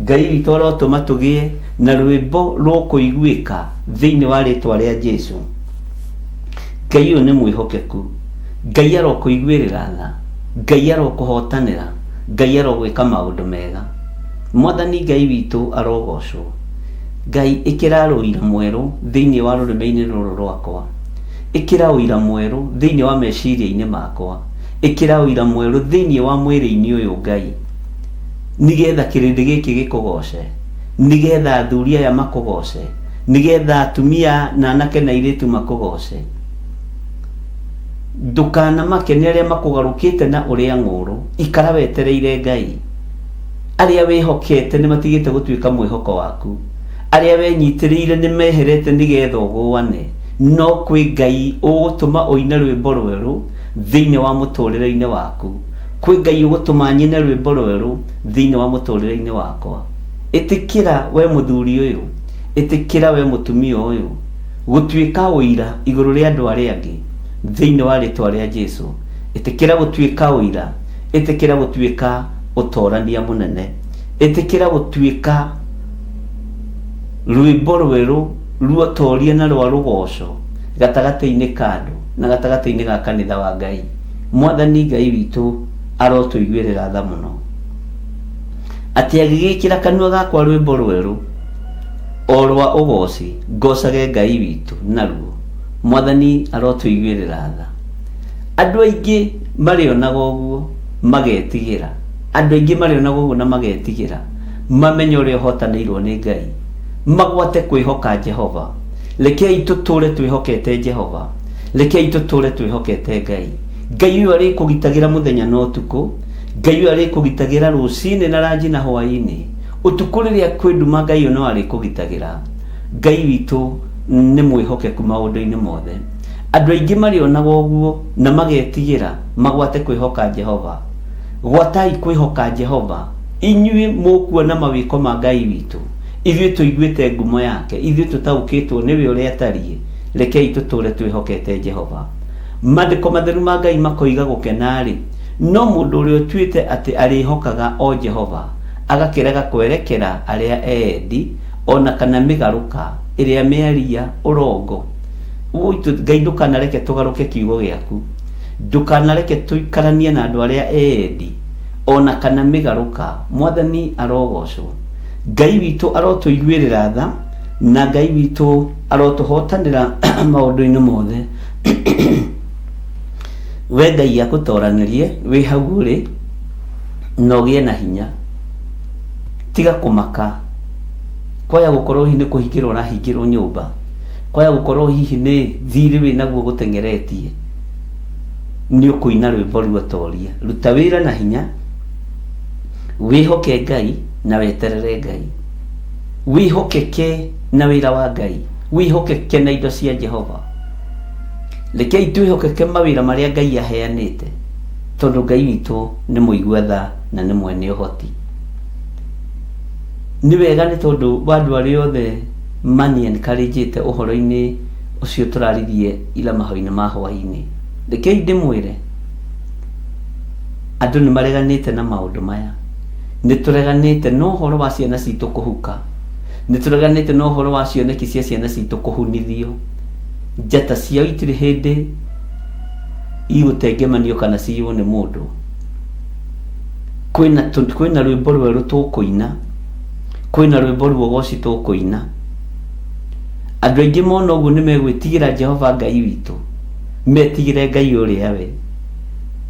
Ngai witũ arotũma tũgĩe na rwĩmbo rũkũiguĩka thĩinĩ wa rĩtwa rĩa Jesu. Ngai ũyũ nĩ mwĩhokeku. Ngai arokũiguĩrĩra tha. Ngai arokũhotanĩra. Ngai arogwĩka maũndũ mega. Mwathani Ngai witũ arogocwo. Ngai ĩkĩra ũira mwerũ thĩinĩ wa rũrĩmĩ-inĩ rũrũ rwakwa. Ĩkĩra ũira mwerũ thĩinĩ wa meciria-inĩ makwa. Ĩkĩra ũira mwerũ thĩinĩ wa mwĩrĩ-inĩ ũyũ Ngai, nĩgetha kĩrĩndĩ gĩkĩ gĩkũgoce, nĩgetha athuri aya makũgoce, nĩgetha atumia na anake na airĩtu makũgoce. Ndũkanamake nĩ arĩa makũgarũkĩte na ũrĩa ng'ũũrũ, ikara wetereire Ngai. Arĩa wĩhokete nĩ matigĩte gũtuĩka mwĩhoko waku, arĩa wenyitĩrĩire nĩ meherete nĩgetha ũgũane, no kwĩ Ngai ũgũtũma ũine rwĩmbo rwerũ thĩinĩ wa mũtũrĩre-inĩ waku. Kwĩ Ngai ũgũtũma nyine rwĩmbo rwerũ thĩinĩ wa mũtũrĩre-inĩ wakwa. Ĩtĩkĩra we mũthuri ũyũ, ĩtĩkĩra we mũtumia ũyũ, gũtuĩka ũira igũrũ rĩa andũ arĩa angĩ thĩinĩ wa rĩtwa rĩa Jesu. Ĩtĩkĩra gũtuĩka ũira, ĩtĩkĩra gũtuĩka ũtorania mũnene, ĩtĩkĩra gũtuĩka rwĩmbo rwerũ ruotoria na rwa rũgoco gatagatĩ-inĩ ka andũ na gatagatĩ-inĩ ga kanitha wa Ngai. Mwathani Ngai witũ arotũiguĩrĩra tha mũno. Atĩ agĩgĩkĩra kanua gakwa rwĩmbo rwerũ o rwa ũgoci, ngocage Ngai witũ naruo. Mwathani arotũiguĩrĩra tha. Andũ aingĩ marĩonaga ũguo magetigĩra. Andũ aingĩ marĩonaga ũguo na magetigĩra, mamenye ũrĩa ũhotanĩirwo nĩ Ngai, magwate kwĩhoka Jehova. Rekei tũtũre twĩhokete Jehova. Rekei tũtũre twĩhokete Ngai. Ngai ũyũ arĩkũgitagĩra mũthenya na ũtukũ. Ngai ũyũ arĩkũgitagĩra rũcinĩ na ranji na hwaĩ-inĩ. Ũtukũ rĩrĩa kwĩ nduma Ngai ũyũ no arĩkũgitagĩra. Ngai witũ nĩ mwĩhokeku maũndũ-inĩ mothe. Andũ aingĩ marĩonaga ũguo na magetigĩra magwate kwĩhoka Jehova. Gwatai kwĩhoka Jehova, inyuĩ mũkuona mawĩko ma Ngai witũ. Ithuĩ tũiguĩte ngumo yake, ithuĩ tũtaũkĩtwo nĩwe ũrĩa atariĩ. Rekei tũtũre twĩhokete Jehova. Maandĩko matheru ma Ngai makoiga gũkena-rĩ, no mũndũ ũrĩa ũtuĩte atĩ arĩhokaga o Jehova, agakĩrega kwerekera arĩa eendi, o na kana mĩgarũka ĩrĩa mĩaria ũrongo. Ngai ndũkanareke tũgarũke kiugo gĩaku, ndũkanareke tũikaranie na andũ arĩa eendi ona kana mĩgarũka. Mwathani arogocwo. Ngai witũ arotũiguĩrĩra tha, na Ngai witũ arotũhotanĩra maũndũ-inĩ mothe. We Ngai akũtoranĩrie wĩ hau ũrĩ na ũgĩe na hinya. Tiga kũmaka. Kwaya gũkorwo hihi nĩ kũhingĩrwo ũrahingĩrwo nyũmba, kwaya gũkorwo hihi nĩ thirĩ wĩnaguo gũteng'eretie, nĩ ũkũina rwĩmbo ruotoria. Ruta wĩra na hinya, wĩhoke Ngai na weterere Ngai. Wĩhokeke na wĩra wa Ngai, wĩhokeke na indo cia Jehova. Rekei twĩhokeke mawĩra marĩa Ngai aheanĩte, tondũ Ngai witũ nĩ mũigua tha na nĩ mwene ũhoti. Nĩ wega nĩ tondũ wa andũ arĩa othe mani encourage-ĩte ũhoro-inĩ ũcio tũraririe ira mahoya-inĩ ma hwaĩ-inĩ. Rekei ndĩmwĩre, andũ nĩ mareganĩte na maũndũ maya. Nĩ tũreganĩte na ũhoro wa ciana citũ kũhuka. Nĩ tũreganĩte na ũhoro wa cioneki cia ciana citũ kũhunithio. Njata ciao itirĩ hĩndĩ igũtengemanio kana ciywo nĩ mũndũ. Kwĩna kwĩna rwĩmbo rwerũ tũkũina, kwĩna rwĩmbo ruogoci tũkũina. Andũ aingĩ mona ũguo nĩ megwĩtigĩra Jehova Ngai witũ, metigĩre Ngai ũrĩa we.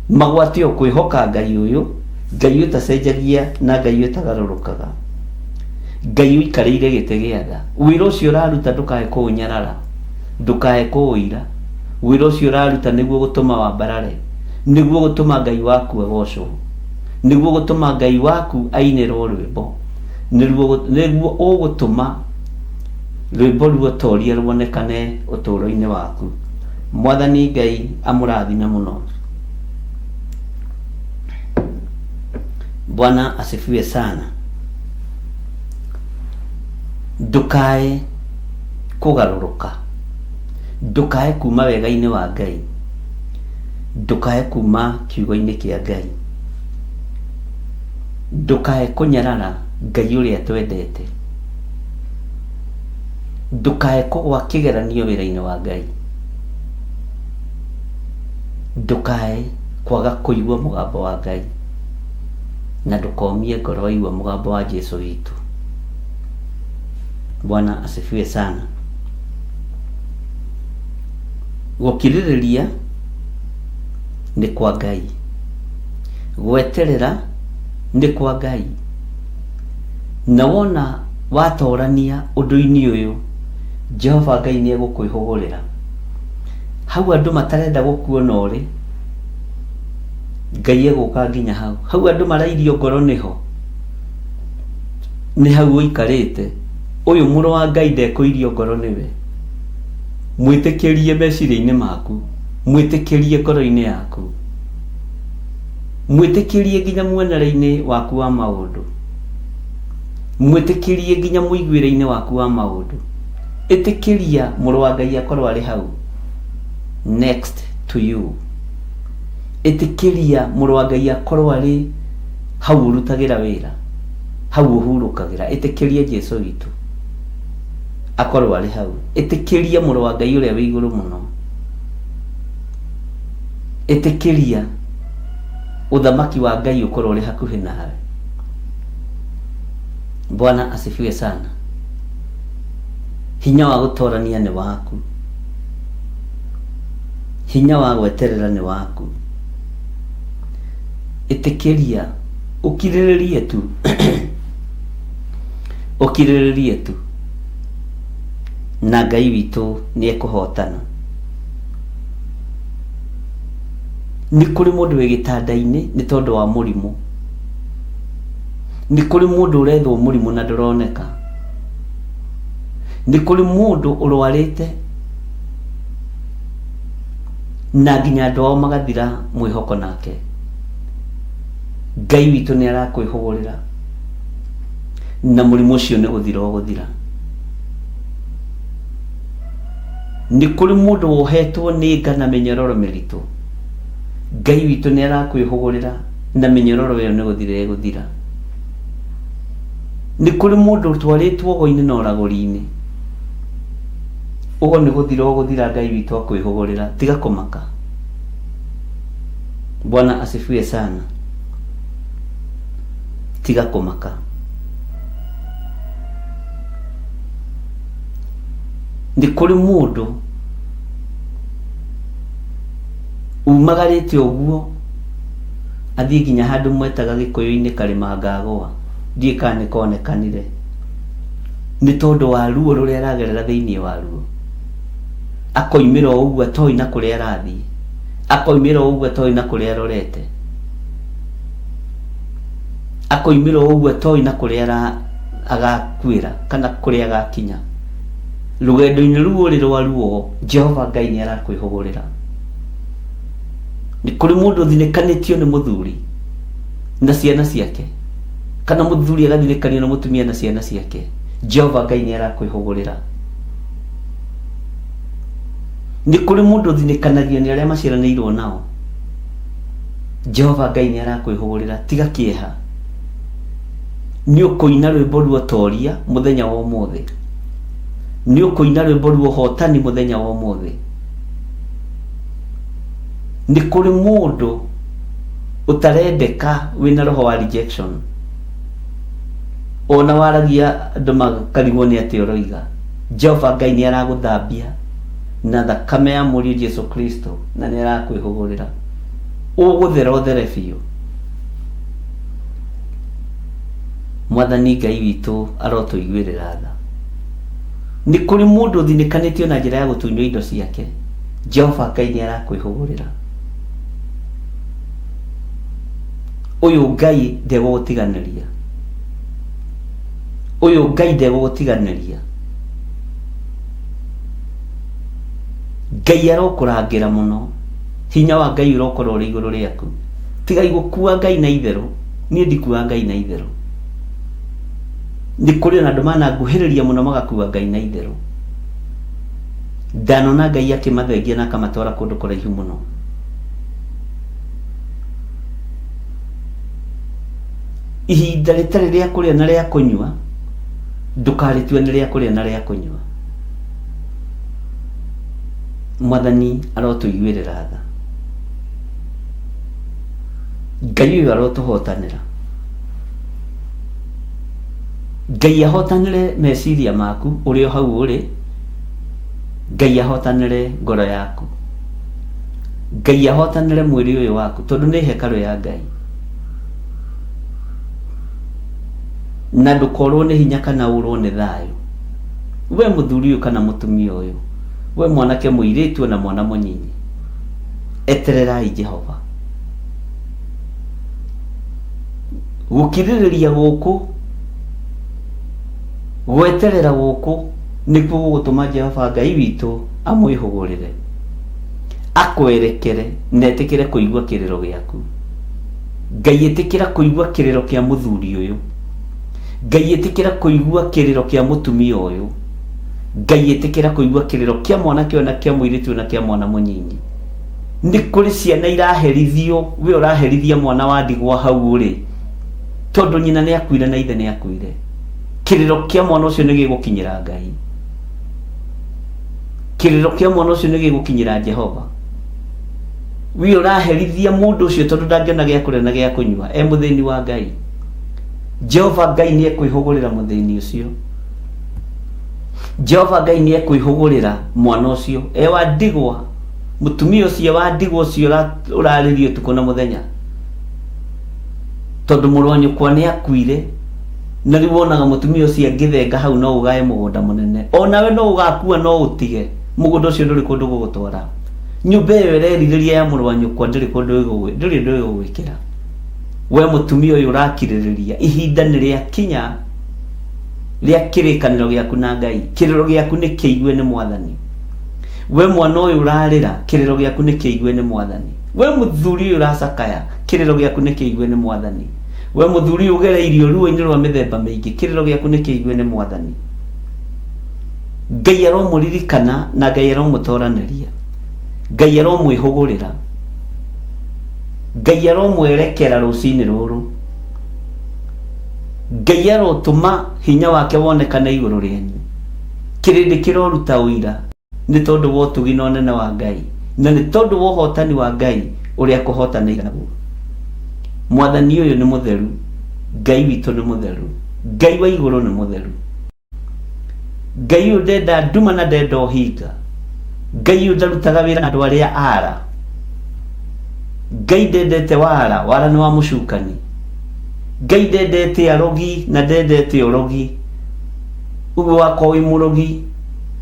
Magwate o kwĩhoka Ngai ũyũ, Ngai ũtacenjagia na Ngai ũtagarũrũkaga. Ngai ũikarĩire gĩtĩ gĩa tha. Wĩra ũcio ũraruta ndũkae kũũnyarara, ndũkae kũũira. Wĩra ũcio ũraruta nĩguo gũtũma wambarare, nĩguo gũtũma Ngai waku agocwo, nĩguo gũtũma Ngai waku ainĩrwo rwĩmbo, nĩguo ũgũtũma rwĩmbo ruotoria ruonekane ũtũũro-inĩ waku. Mwathani Ngai amũrathime mũno. Bwana asifiwe sana. Ndũkae kũgarũrũka, ndũkae kuma wega-inĩ wa Ngai, ndũkae kuma kiugo-inĩ kĩa Ngai, ndũkae kũnyarara Ngai ũrĩa twendete, ndũkae kũgwa kĩgeranio wĩra-inĩ wa Ngai, ndũkae kwaga kũigua mũgambo wa Ngai, na ndũkomie ngoro waigua mũgambo wa Jesu witũ. Bwana asifiwe sana. Gũkirĩrĩria nĩ kwa Ngai, gweterera nĩ kwa Ngai. Na wona watorania ũndũ-inĩ ũyũ, Jehova Ngai nĩ egũkwĩhũgũrĩra. Hau andũ matarenda gũkuona ũrĩ, Ngai egũka nginya hau. Hau andũ marairio ngoro nĩho, nĩ hau ũikarĩte. Ũyũ mũrũ wa Ngai ndekũirio ngoro nĩwe. Mwĩtĩkĩrie meciria-inĩ maku, mwĩtĩkĩrie ngoro-inĩ yaku, mwĩtĩkĩrie nginya muonere-inĩ waku wa maũndũ, mwĩtĩkĩrie nginya mũiguĩre-inĩ waku wa maũndũ. Ĩtĩkĩria mũrũ wa Ngai akorwo arĩ hau next to you. Ĩtĩkĩria mũrũ wa Ngai akorwo arĩ hau ũrutagĩra wĩra, hau ũhurũkagĩra. Ĩtĩkĩria Jesu witũ akorwo arĩ hau. Ĩtĩkĩria mũrũ wa Ngai ũrĩa wĩ igũrũ mũno. Ĩtĩkĩria ũthamaki wa Ngai ũkorwo ũrĩ hakuhĩ nawe. Bwana asifiwe sana. Hinya wa gũtorania nĩ waku, hinya wa gweterera nĩ waku. Ĩtĩkĩria ũkirĩrĩrie tu, ũkirĩrĩrie tu, na Ngai witũ nĩ ekũhotana. Nĩ kũrĩ mũndũ wĩ gĩtanda-inĩ nĩ tondũ wa mũrimũ, nĩ kũrĩ mũndũ ũrethwo mũrimũ na ndũroneka, nĩ kũrĩ mũndũ ũrwarĩte na nginya andũ ao magathira mwĩhoko nake. Ngai witũ nĩ arakwĩhũgũrĩra na mũrimũ ũcio nĩ gũthira ũgũthira. Nĩ kũrĩ mũndũ wohetwo nĩ nga na mĩnyororo mĩritũ. Ngai witũ nĩ arakwĩhũgũrĩra na mĩnyororo ĩyo nĩ gũthira ĩgũthira. Nĩ kũrĩ mũndũ ũtwarĩtwo ũgo-inĩ na ũragũri-inĩ. Ũguo nĩ gũthira ũgũthira Ngai witũ akwĩhũgũrĩra. Tiga kũmaka. Bwana asifiwe sana. Tiga kũmaka. Nĩ kũrĩ mũndũ umagarĩte ũguo athiĩ nginya handũ mwetaga gĩkũyũ-inĩ karĩma ngagũa ndiũĩ kana nĩ konekanire nĩ tondũ wa ruo rũrĩa aragerera thĩinĩ wa ruo akoimĩra o ũguo atoĩ na kũrĩa arathiĩ akoimĩra o ũguo atoĩ na kũrĩa arorete akoimĩra o ũguo atoĩ na kũrĩa agakuĩra kana kũrĩa agakinya rũgendo-inĩ rũu ũrĩ rwa ruo Jehova Ngai nĩ arakwĩhũgũrĩra nĩ kũrĩ mũndũ ũthinĩkanĩtio nĩ mũthuri na ciana ciake kana mũthuri agathinĩkanio nĩ mũtumia na ciana ciake Jehova Ngai nĩ arakwĩhũgũrĩra nĩ kũrĩ mũndũ ũthinĩkanagio nĩ arĩa maciaranĩirwo nao Jehova Ngai nĩ arakwĩhũgũrĩra tiga kĩeha nĩ ũkũina rwĩmbo rwa ũtoria mũthenya wa ũmũthĩ nĩ ũkũina rwĩmbo rwa ũhotani mũthenya wa ũmũthĩ nĩ kũrĩ mũndũ ũtarendeka wĩna roho wa rejection ona waragia andũ makarigwo nĩ atĩa ũroiga Jehova Ngai nĩ aragũthambia na thakame ya mũriũ Jesu Kristo na nĩ arakwĩhũgũrĩra ũgũthera ũthere biũ Mwathani Ngai witũ arotũiguĩrĩra tha. Nĩ kũrĩ mũndũ ũthinĩkanĩtio na njĩra ya gũtunywo indo ciake. Jehova Ngai nĩ arakwĩhũgũrĩra. Ũyũ Ngai ndegũgũtiganĩria. Ũyũ Ngai ndegũgũtiganĩria. Ngai arokũrangĩra mũno. Hinya wa Ngai ũrokorwo ũrĩ igũrũ rĩaku. Tigai gũkua Ngai na itherũ. Niĩ ndikuaga Ngai na itherũ. Nĩ kũrĩ ona andũ mananguhĩrĩria mũno magakua Ngai na itherũ. Ndanona Ngai akĩmathengia na akamatwara kũndũ kũraihu mũno. Ihinda rĩtarĩ rĩa kũrĩa na rĩa kũnyua, ndũkarĩtue nĩ rĩa kũrĩa na rĩa kũnyua. Mwathani arotũiguĩrĩra tha. Ngai ũyũ arotũhotanĩra. Ngai ahotanĩre meciria maku ũrĩ o hau ũrĩ. Ngai ahotanĩre ngoro yaku. Ngai ahotanĩre mwĩrĩ ũyũ waku tondũ nĩ hekarũ ya Ngai. Na ndũkorwo nĩ hinya kana ũrwo nĩ thayũ. We mũthuri ũyũ kana mũtumia ũyũ, we mwanake mũirĩtu ona mwana mũnyinyi, etererai Jehova. Gũkirĩrĩria gũkũ, gweterera gũkũ nĩkuo gũgũtũma Jehova Ngai witũ amwĩhũgũrĩre, akwerekere na etĩkĩre kũigua kĩrĩro gĩaku. Ngai ĩtĩkĩra kũigua kĩrĩro kĩa mũthuri ũyũ. Ngai ĩtĩkĩra kũigua kĩrĩro kĩa mũtumia ũyũ. Ngai ĩtĩkĩra kũigua kĩrĩro kĩa mwanake ũyũ na kĩa mũirĩtu ũyũ na kĩa mwana mũnyinyi. Nĩ kũrĩ ciana iraherithio, we ũraherithia mwana wa ndigwa hau ũrĩ, tondũ nyina nĩ akuire na ithe nĩ akuire. Kĩrĩro kĩa mwana ũcio nĩ gĩgũkinyĩra Ngai. Kĩrĩro kĩa mwana ũcio nĩ gĩgũkinyĩra Jehova. We ũraherithia mũndũ ũcio tondũ ndangĩona gĩa kũrĩa na gĩa kũnyua, e mũthĩni wa Ngai. Jehova Ngai nĩ ekwĩhũgũrĩra mũthĩni ũcio. Jehova Ngai nĩ ekwĩhũgũrĩra mwana ũcio e wa ndigwa mũtumia ũcio wa ndigwa ũcio ũrarĩrio ũtukũ na mũthenya tondũ mũrũ wa nyũkwa nĩ akuire na rĩu wonaga mũtumia ũcio angĩthenga hau no ũgae mũgũnda mũnene onawe no ũgakua no ũtige mũgũnda ũcio ndũrĩ kũndũ gũgũtwara nyũmba ĩyo ĩrerirĩria ya mũrũ wa nyũkwa ndĩrĩ kũndũ ndũrĩ ũndũ ĩgũgwĩkĩra we mũtumia ũyũ ũrakirĩrĩria ihinda nĩ rĩakinya rĩa kĩrĩkanĩro gĩaku na Ngai kĩrĩro gĩaku nĩ kĩigue nĩ mwathani we mwana ũyũ ũrarĩra kĩrĩro gĩaku nĩ kĩigue nĩ mwathani we mũthuri ũyũ ũracakaya kĩrĩro gĩaku nĩ kĩigue nĩ mwathani we mũthuri ũyũ ũgereirio ruo-inĩ rwa mĩthemba mĩingĩ kĩrĩro gĩaku nĩ kĩigue nĩ mwathani Ngai aromũririkana na Ngai aromũtoranĩria Ngai aromwĩhũgũrĩra Ngai aromwerekera rũcinĩ rũrũ Ngai arotũma hinya wake wonekane igũrũ rĩanyu kĩrĩndĩ kĩroruta ũira. Nĩ tondũ wa ũtugi na ũnene wa Ngai, na nĩ tondũ wa ũhotani wa Ngai ũrĩa akũhotanĩire naguo. Mwathani ũyũ nĩ mũtheru, Ngai witũ nĩ mũtheru, Ngai wa igũrũ nĩ mũtheru. Ngai ũyũ ndenda nduma na ndenda ũhinga. Ngai ũyũ ndarutaga wĩra na andũ arĩa ara. Ngai ndendete wara, wara nĩ wa mũcukani. Ngai ndendete arogi na ndendete ũrogi. Ũguo wakorwo wĩ mũrogi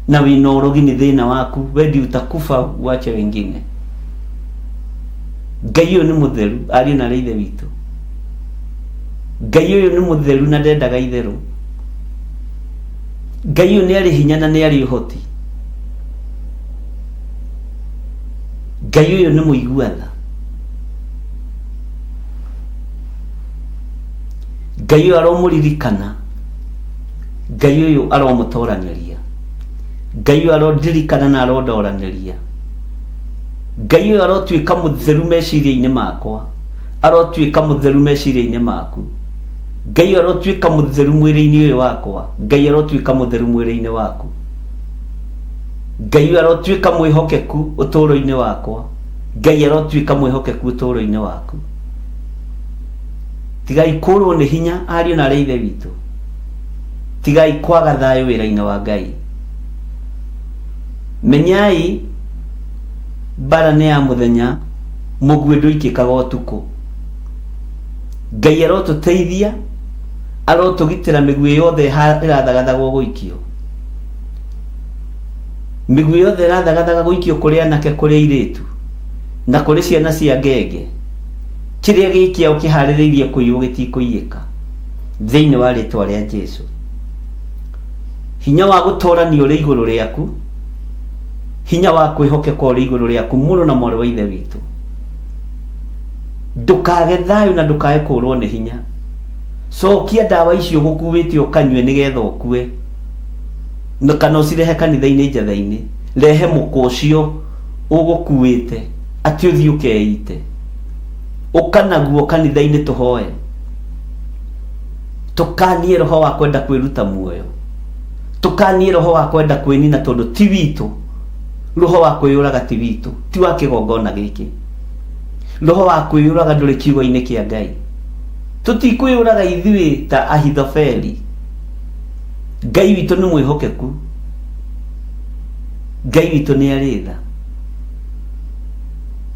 na wĩna ũrogi nĩ thĩna waku, we ndiũ utakufa uache wengine. Ngai ũyũ nĩ mũtheru, ariũ na arĩ ithe witũ. Ngai ũyũ nĩ mũtheru na ndendaga itherũ. Ngai ũyũ nĩ arĩ hinya na nĩ arĩ ũhoti. Ngai ũyũ nĩ mũigua tha. Ngai ũyũ aromũririkana. Ngai ũyũ aromũtoranĩria. Ngai ũyũ arondirikana na arondoranĩria. Ngai ũyũ arotuĩka mũtheru meciria-inĩ makwa. Arotuĩka mũtheru meciria-inĩ maku. Ngai arotuĩka mũtheru mwĩrĩ-inĩ ũyũ wakwa. Ngai arotuĩka mũtheru mwĩrĩ-inĩ waku. Ngai ũyũ arotuĩka mwĩhokeku ũtũũro-inĩ wakwa. Ngai arotuĩka mwĩhokeku ũtũũro-inĩ waku. Tigai kũrwo nĩ hinya ariũ na arĩ ithe witũ. Tigai kwaga thayũ wĩra-inĩ wa Ngai. Menyai mbara nĩ ya mũthenya, mũguĩ ndũikĩkaga ũtukũ. Ngai arotũteithia, arotũgitĩra mĩguĩ yothe ĩrathagathagwo gũikio. Mĩguĩ yothe ĩrathagathaga gũikio kũrĩ anake, kũrĩ airĩtu, na kũrĩ ciana cia ngenge. Kĩrĩa gĩ kĩao kĩharĩrĩirie kũiywo gĩtikũiyĩka. Thĩinĩ wa rĩtwa rĩa Jesu. Hinya wa gũtorania ũrĩ igũrũ rĩaku. Hinya wa kwĩhokeka ũrĩ igũrũ rĩaku mũrũ na mwarĩ wa ithe witũ. Ndũkage thayũ na ndũkae kũrwo nĩ hinya. Cokia ndawa icio ũgũkuĩte ũkanyue nĩgetha ũkue. Na kana ũcirehe kanitha-inĩ njatha-inĩ. Rehe mũkwa ũcio ũgũkuĩte atĩ ũthiĩ ũkeite. Ũka naguo kanitha-inĩ tũhoe. Tũkanie roho wa kwenda kwĩruta muoyo. Tũkanie roho wa kwenda kwĩnina tondũ ti witũ. Roho wa kwĩyũraga ti witũ, ti wa kĩgongona gĩkĩ. Roho wa kwĩyũraga ndũrĩ kiugo-inĩ kĩa Ngai. Tũtikwĩyũraga ithuĩ ta Ahithofeli. Ngai witũ nĩ mwĩhokeku. Ngai witũ nĩ arĩ tha.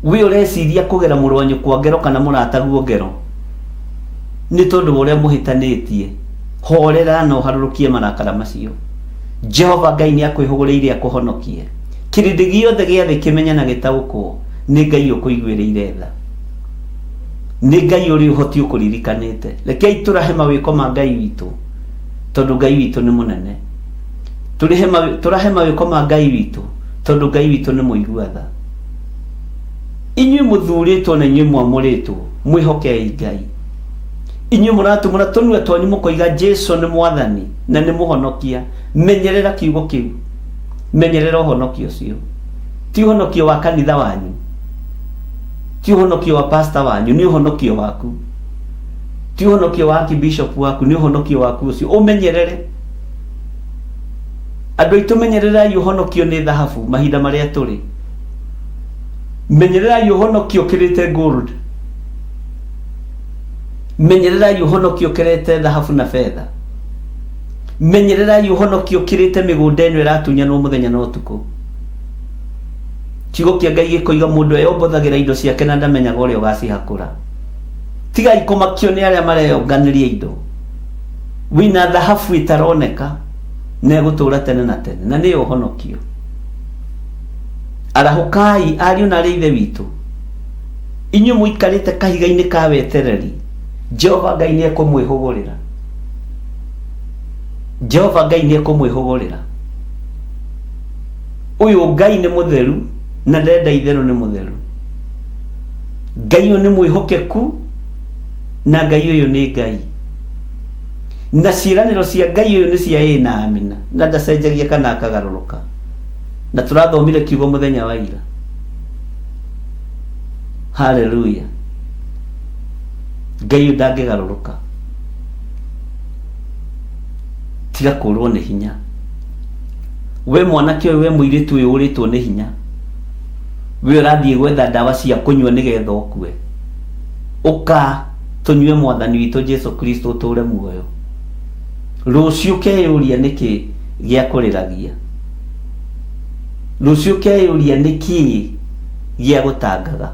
We ũreciria kũgera mũrũ wa nyũkwa ngero kana mũrataguo ngero nĩ tondũ wa ũrĩa mũhĩtanĩtie, horera na ũharũrũkie marakara macio. Jehova Ngai nĩ akwĩhũgũrĩire akũhonokie. Kĩrĩndĩ gĩothe gĩa thĩ kĩmenye na gĩtaũkwo nĩ Ngai ũkũiguĩrĩire tha. Nĩ Ngai ũrĩ ũhoti ũkũririkanĩte. Rekei tũrahe mawĩko ma Ngai witũ tondũ Ngai witũ nĩ mũnene. Tũrahe mawĩko ma Ngai witũ tondũ Ngai witũ nĩ mũigua tha. Inyuĩ mũthurĩtwo na inyuĩ mwamũrĩtwo, mwĩhokei Ngai. Inyuĩ mũratumũra tũnua twanyu mũkoiga Jesu nĩ Mwathani na nĩ Mũhonokia, menyerera kiugo kĩu. Menyerera ũhonokio ũcio. Ti ũhonokio wa kanitha wanyu, ti ũhonokio wa pastor wanyu, nĩ ũhonokio waku. Ti ũhonokio wa archbishop waku, nĩ ũhonokio waku ũcio. Ũmenyerere. Andũ aitũ menyererai ũhonokio nĩ thahabu mahinda marĩa tũrĩ. Menyererai ũhonokio ũkĩrĩte gold. Menyererai ũhonokio ũkĩrĩte thahabu na betha. Menyererai ũhonokio ũkĩrĩte mĩgũnda ĩno ĩratunyanwo mũthenya na ũtukũ. Kiugo kĩa Ngai gĩkoiga mũndũ eyombothagĩra indo ciake na ndamenyaga ũrĩa ũgacihakũra. Tigai kũmakio nĩ arĩa mareyonganĩria indo. Wĩna thahabu ĩtaroneka na ĩgũtũũra tene na tene, na nĩyo ũhonokio. Arahũkai ariũ na arĩ ithe witũ, inyuĩ mũikarĩte kahiga-inĩ ka wetereri, Jehova Ngai nĩ ekũmwĩhũgũrĩra. Jehova Ngai nĩ ekũmwĩhũgũrĩra. Ũyũ Ngai nĩ mũtheru na ndenda itherũ nĩ mũtheru. Ngai ũyũ nĩ mwĩhokeku na Ngai ũyũ nĩ Ngai. Na ciĩranĩro cia Ngai ũyũ nĩ cia ĩĩ na amina, na ndacenjagia kana akagarũrũka. Na tũrathomire kiugo mũthenya wa ira. Haleluya. Ngai ũyũ ndangĩgarũrũka. Tiga kũrwo nĩ hinya. We mwanake ũyũ, we mũirĩtu ũyũ ũrĩtwo nĩ hinya, we ũrathiĩ gwetha ndawa cia kũnyua nĩgetha ũkue, ũka tũnyue Mwathani witũ Jesu Kristo ũtũre muoyo. Rũciũ ũkeyũria nĩkĩ gĩa kũrĩragia, rũciũ ũkeyũria nĩkĩ gĩa gũtangaga,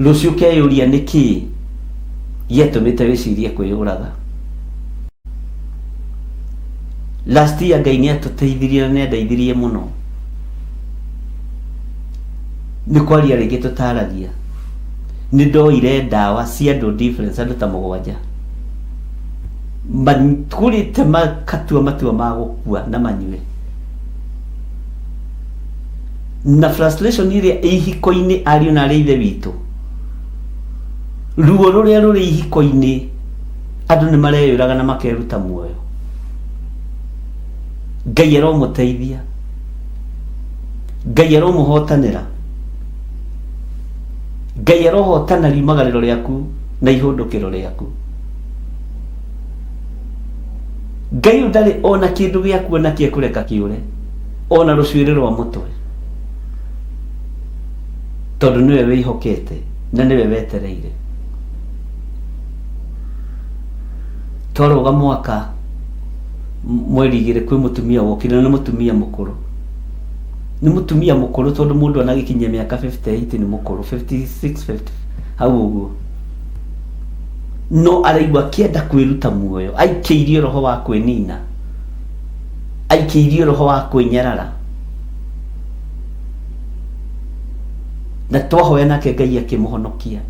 rũciũ ũkeyũria nĩkĩ gĩatũmĩte wĩcirie kwĩyũraga. Last year Ngai nĩ atũteithirie na nĩ andeithirie mũno. Nĩ kwaria rĩngĩ tũtaragia. Nĩ ndoire ndawa cia andũ difference, andũ ta 7. Makurĩte makatua matua ma gũkua na manyue. Na frustration ĩrĩa ĩ ihiko-inĩ ariũ na arĩ a ithe witũ, ruo rũrĩa rũrĩ ihiko-inĩ, andũ nĩ mareyũraga na makeruta muoyo. Ngai aromũteithia, Ngai aromũhotanĩra, Ngai arohotana riumagarĩro rĩaku na ihũndũkĩro rĩaku. Ngai ũyũ ndarĩ ona kĩndũ gĩaku ona kĩ ekũreka kĩũre, ona rũcuĩrĩ rwa mũtwe, tondũ nĩwe wĩhokete na nĩwe wetereire. Twarũga mwaka mweri 2 kwĩ mũtumia wokire, na nĩ mũtumia mũkũrũ. Nĩ mũtumia mũkũrũ tondũ mũndũ anagĩkinyia mĩaka 58 nĩ mũkũrũ, 56, 50, hau ũguo. No araigua akĩenda kwĩruta muoyo, aikĩirio roho wa kwĩnina, aikĩirio roho wa kwĩnyarara. Na twahoya nake Ngai akĩmũhonokia,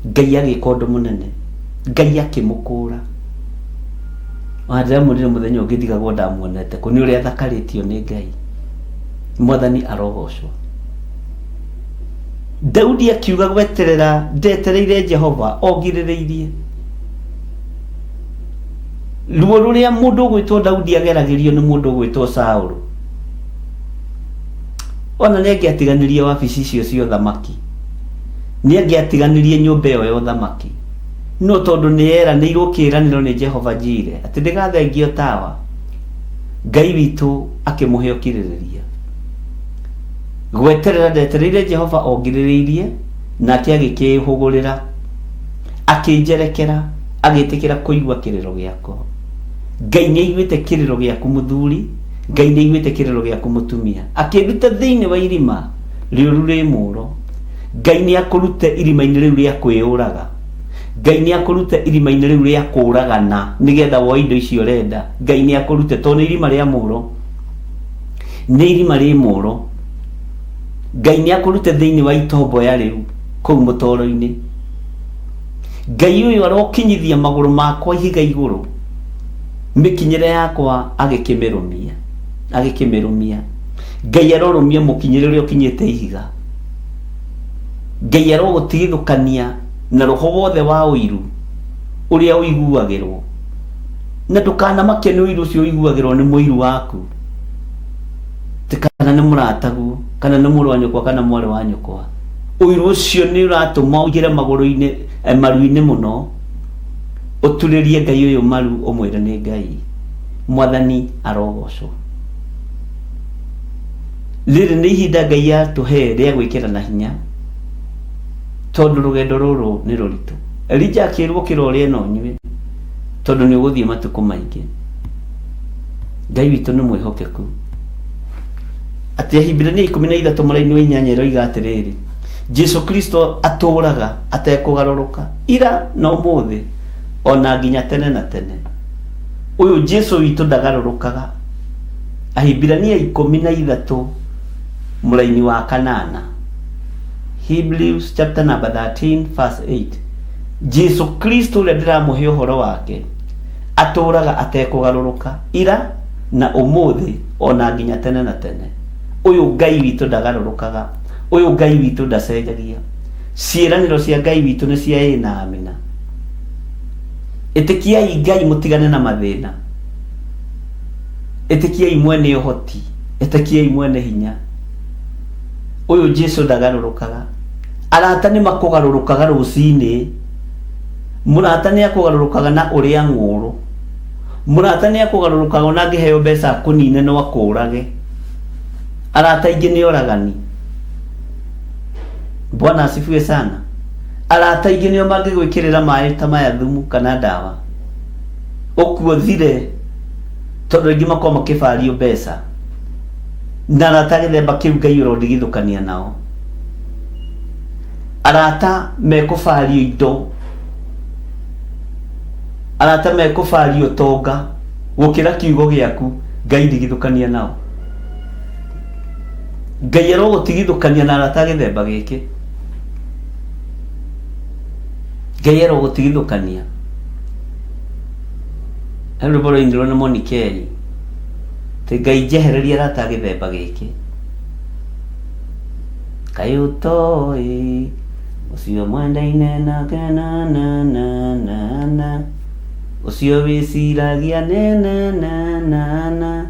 Ngai agĩka ũndũ mũnene, Ngai akĩmũkũra. Ona ndĩramwĩrire mũthenya ũngĩ ndigagwo ndamuonete kũ, nĩ ũrĩa athakarĩtio nĩ Ngai. Mwathani arogocwo. Daudi akiuga gweterera ndetereire Jehova ongirĩrĩirie. Ruo rũrĩa mũndũ ũgwĩtwo Daudi ageragĩrio nĩ mũndũ ũgwĩtwo Saũlũ. Ona nĩ angĩatiganĩrie wabici icio cia ũthamaki, nĩ angĩatiganĩrie nyũmba ĩyo ya ũthamaki, no tondũ nĩ yeranĩirwo kĩĩranĩro nĩ Jehova Jire atĩ ndĩgathengio tawa, Ngai witũ akĩmũhe ũkirĩrĩria. Gweterera ndetereire Jehova ongirĩrĩirie, nake agĩkĩĩhũgũrĩra, akĩnjerekera, agĩtĩkĩra kũigua kĩrĩro gĩakwa. Ngai nĩ aiguĩte kĩrĩro gĩaku mũthuri, Ngai nĩ aiguĩte kĩrĩro gĩaku mũtumia, akĩnduta thĩinĩ wa irima rĩũru rĩ mũro. Ngai nĩ akũrute irima-inĩ rĩu rĩa kwĩyũraga. Ngai nĩ akũrute irima-inĩ rĩu rĩa kũragana nĩgetha woe indo icio ũrenda. Ngai nĩ akũrute tondũ nĩ irima rĩa mũro, nĩ irima rĩ mũro. Ngai nĩ akũrute thĩinĩ wa itomboya rĩu kũu mũtoro-inĩ. Ngai ũyũ arokinyithia magũrũ makwa ihiga igũrũ, mĩkinyĩre yakwa agĩkĩmĩrũmia, agĩkĩmĩrũmia. Ngai arorũmia mũkinyĩre ũrĩa ũkinyĩte ihiga. Ngai arogũtigithũkania na roho wothe wa ũiru ũrĩa ũiguagĩrwo, na ndũkanamake nĩ ũiru ũcio ũiguagĩrwo nĩ mũiru waku, ti kana nĩ mũrataguo, kana nĩ mũrũ wa nyũkwa kana mwarĩ wa nyũkwa. Ũiru ũcio nĩ ũratũma ũingĩre magũrũ-inĩ, maru-inĩ mũno, ũturĩrie Ngai ũyũ maru ũmwĩre nĩ Ngai. Mwathani arogocwo. Rĩrĩ nĩ ihinda Ngai atũhe rĩa gwĩkĩrana hinya, tondũ rũgendo rũrũ nĩ rũritũ. Elija akĩrwo ũkĩra ũrĩe na ũnyue, tondũ nĩ ũgũthiĩ matukũ maingĩ. Ngai witũ nĩ mwĩhokeku. Atĩ Ahibirania 13 mũraini wa 8 ĩroiga atĩrĩrĩ, Jesu Kristo atũũraga atekũgarũrũka ira na ũmũthĩ ona nginya tene na tene. Ũyũ Jesu witũ ndagarũrũkaga. Ahibirania 13 mũraini wa 8. Hebrews chapter number 13 verse 8. Jesu Kristo ũrĩa ndĩramũhe ũhoro wake atũũraga atekũgarũrũka ira na ũmũthĩ ona nginya tene na tene. Ũyũ Ngai witũ ndagarũrũkaga, ũyũ Ngai witũ ndacenjagia. Ciĩranĩro cia Ngai witũ nĩ cia ĩĩ na amina. Ĩtĩkiai Ngai mũtigane na mathĩna. Ĩtĩkiai mwene ũhoti, ĩtĩkiai mwene hinya. Ũyũ Jesu ndagarũrũkaga. Arata nĩ makũgarũrũkaga rũcinĩ. Mũrata nĩ akũgarũrũkaga na ũrĩa ng'ũrũ. Mũrata nĩ akũgarũrũkaga ona angĩheo mbeca akũnine no akũrage. Arata aingĩ nĩ oragani. Bwana asifiwe sana. Arata aingĩ nĩo mangĩgwĩkĩrĩra maĩ ta maya thumu kana ndawa ũkuo thire, tondũ aingĩ makoragwo makĩbario mbeca na arata gĩthemba kĩu. Ngai ũrondigithũkania nao. Arata mekũbario indo, arata mekũbario ũtonga gũkĩra kiugo gĩaku. Ngai ndigithũkania nao. Ngai arogũtigithũkania na arata gĩthemba gĩkĩ. Ngai arogũtigithũkania. He rwĩmbo rwainirwo nĩ Monikeri atĩ Ngai njehereria arata a gĩthemba gĩkĩ. Kaĩ ũtoĩ ũcio mwendaine nake na na na na na ũcio wĩciragia ne na na na na.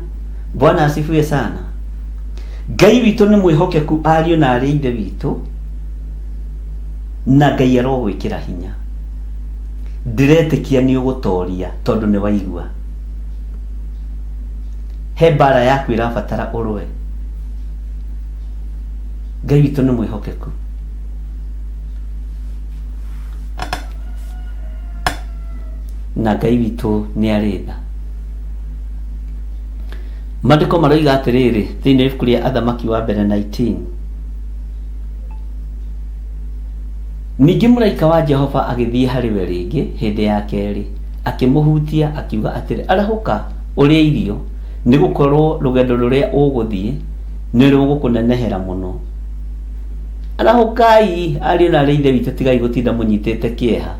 Bwana asifiwe sana. Ngai witũ nĩ mwĩhokeku, ariũ na arĩ ithe witũ, na Ngai arogwĩkĩra hinya. Ndĩretĩkia nĩ ũgũtoria tondũ nĩ waigua he mbara yaku ĩrabatara ũrũe. Ngai witũ nĩ mwĩhokeku na Ngai witũ nĩ arĩ tha. Maandĩko maroiga atĩrĩrĩ thĩinĩ wa ibuku rĩa Athamaki wa mbere 19: Ningĩ mũraika wa Jehova agĩthiĩ harĩ we rĩngĩ hĩndĩ ya kerĩ, akĩmũhutia, akiuga atĩrĩ, "Arahũka ũrĩe irio, nĩ gũkorwo rũgendo rũrĩa ũgũthiĩ nĩ rũgũkũnenehera mũno." Arahũkai, ariũ na arĩ ithe witũ, tigai gũtinda mũnyitĩte kĩeha.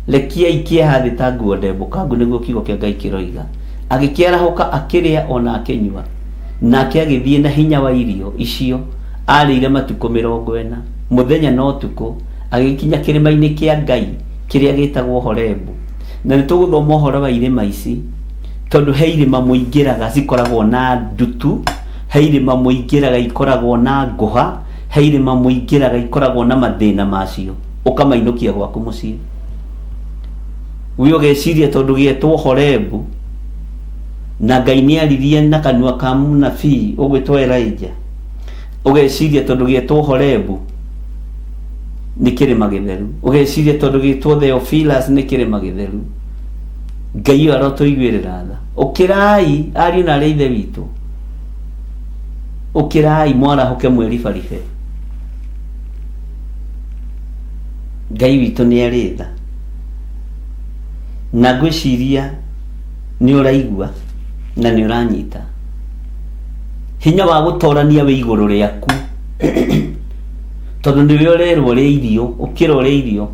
Rekiai kĩeha thĩ ta nguo ndembũkangu, nĩguo kiugo kĩa Ngai kĩroiga. Agĩkĩarahũka, akĩrĩa ona akĩnyua. Nake agĩthiĩ na hinya wa irio icio arĩire matukũ 40, mũthenya na ũtukũ, agĩkinya kĩrĩma-inĩ kĩa Ngai kĩrĩa gĩtagwo Horebu. Na nĩ tũgũthoma ũhoro wa irĩma ici, tondũ he irĩma mũingĩraga cikoragwo na ndutu, he irĩma mũingĩraga ikoragwo na ngũha, he irĩma mũingĩraga ikoragwo na mathĩna macio, ũkamainũkia gwaku mũciĩ. We ũgeciria tondũ gĩetwo Horebu na Ngai nĩ aririe na kanua ka mũnabii ũgwĩtwo Elijah, ũgeciria tondũ gĩetwo Horebu nĩ kĩrĩma gĩtheru, ũgeciria tondũ gĩtwo Theophilus nĩ kĩrĩma gĩtheru. Ngai ũyũ arotũiguĩrĩra tha. Ũkĩrai, ariũ na arĩ ithe witũ, ũkĩrai mwarahũke mwĩribaribe. Ngai witũ nĩ arĩ tha, na ngwĩciria nĩ ũraigua na nĩ ũranyita hinya wa gũtorania wĩ igũrũ rĩaku, tondũ nĩwe ũrerwo ũrĩe irio. Ũkĩra ũrĩe irio.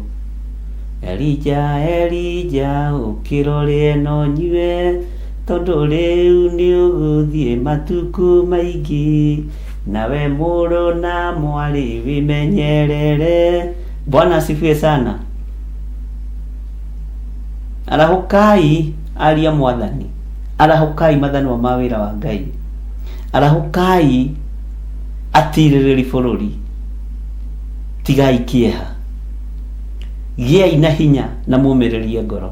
Elija, Elija, ũkĩra ũrĩe na ũnyue, tondũ rĩu nĩ ũgũthiĩ matukũ maingĩ. Nawe mũrũ na mwarĩ, wĩmenyerere. Bwana asifiwe sana. Arahũkai, aria Mwathani. Arahũkai, mathanwa ma wĩra wa Ngai. Arahũkai, atirĩrĩri bũrũri. Tigai kĩeha, gĩai na hinya na mũmĩrĩrie ngoro.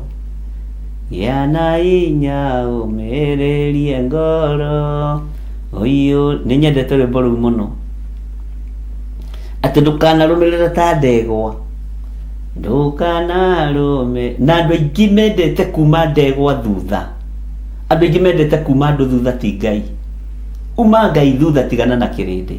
Gĩa na hinya ũmĩrĩrie ngoro ũyũ. Nĩ nyendete rwĩmbo rũu mũno, atĩ ndũkanarũmĩrĩre ta ndegwa, ndũkanarũme. Na andũ aingĩ mendete kuma ndegwa thutha, andũ aingĩ mendete kuma andũ thutha, ti Ngai. Uma Ngai thutha, tigana na kĩrĩndĩ.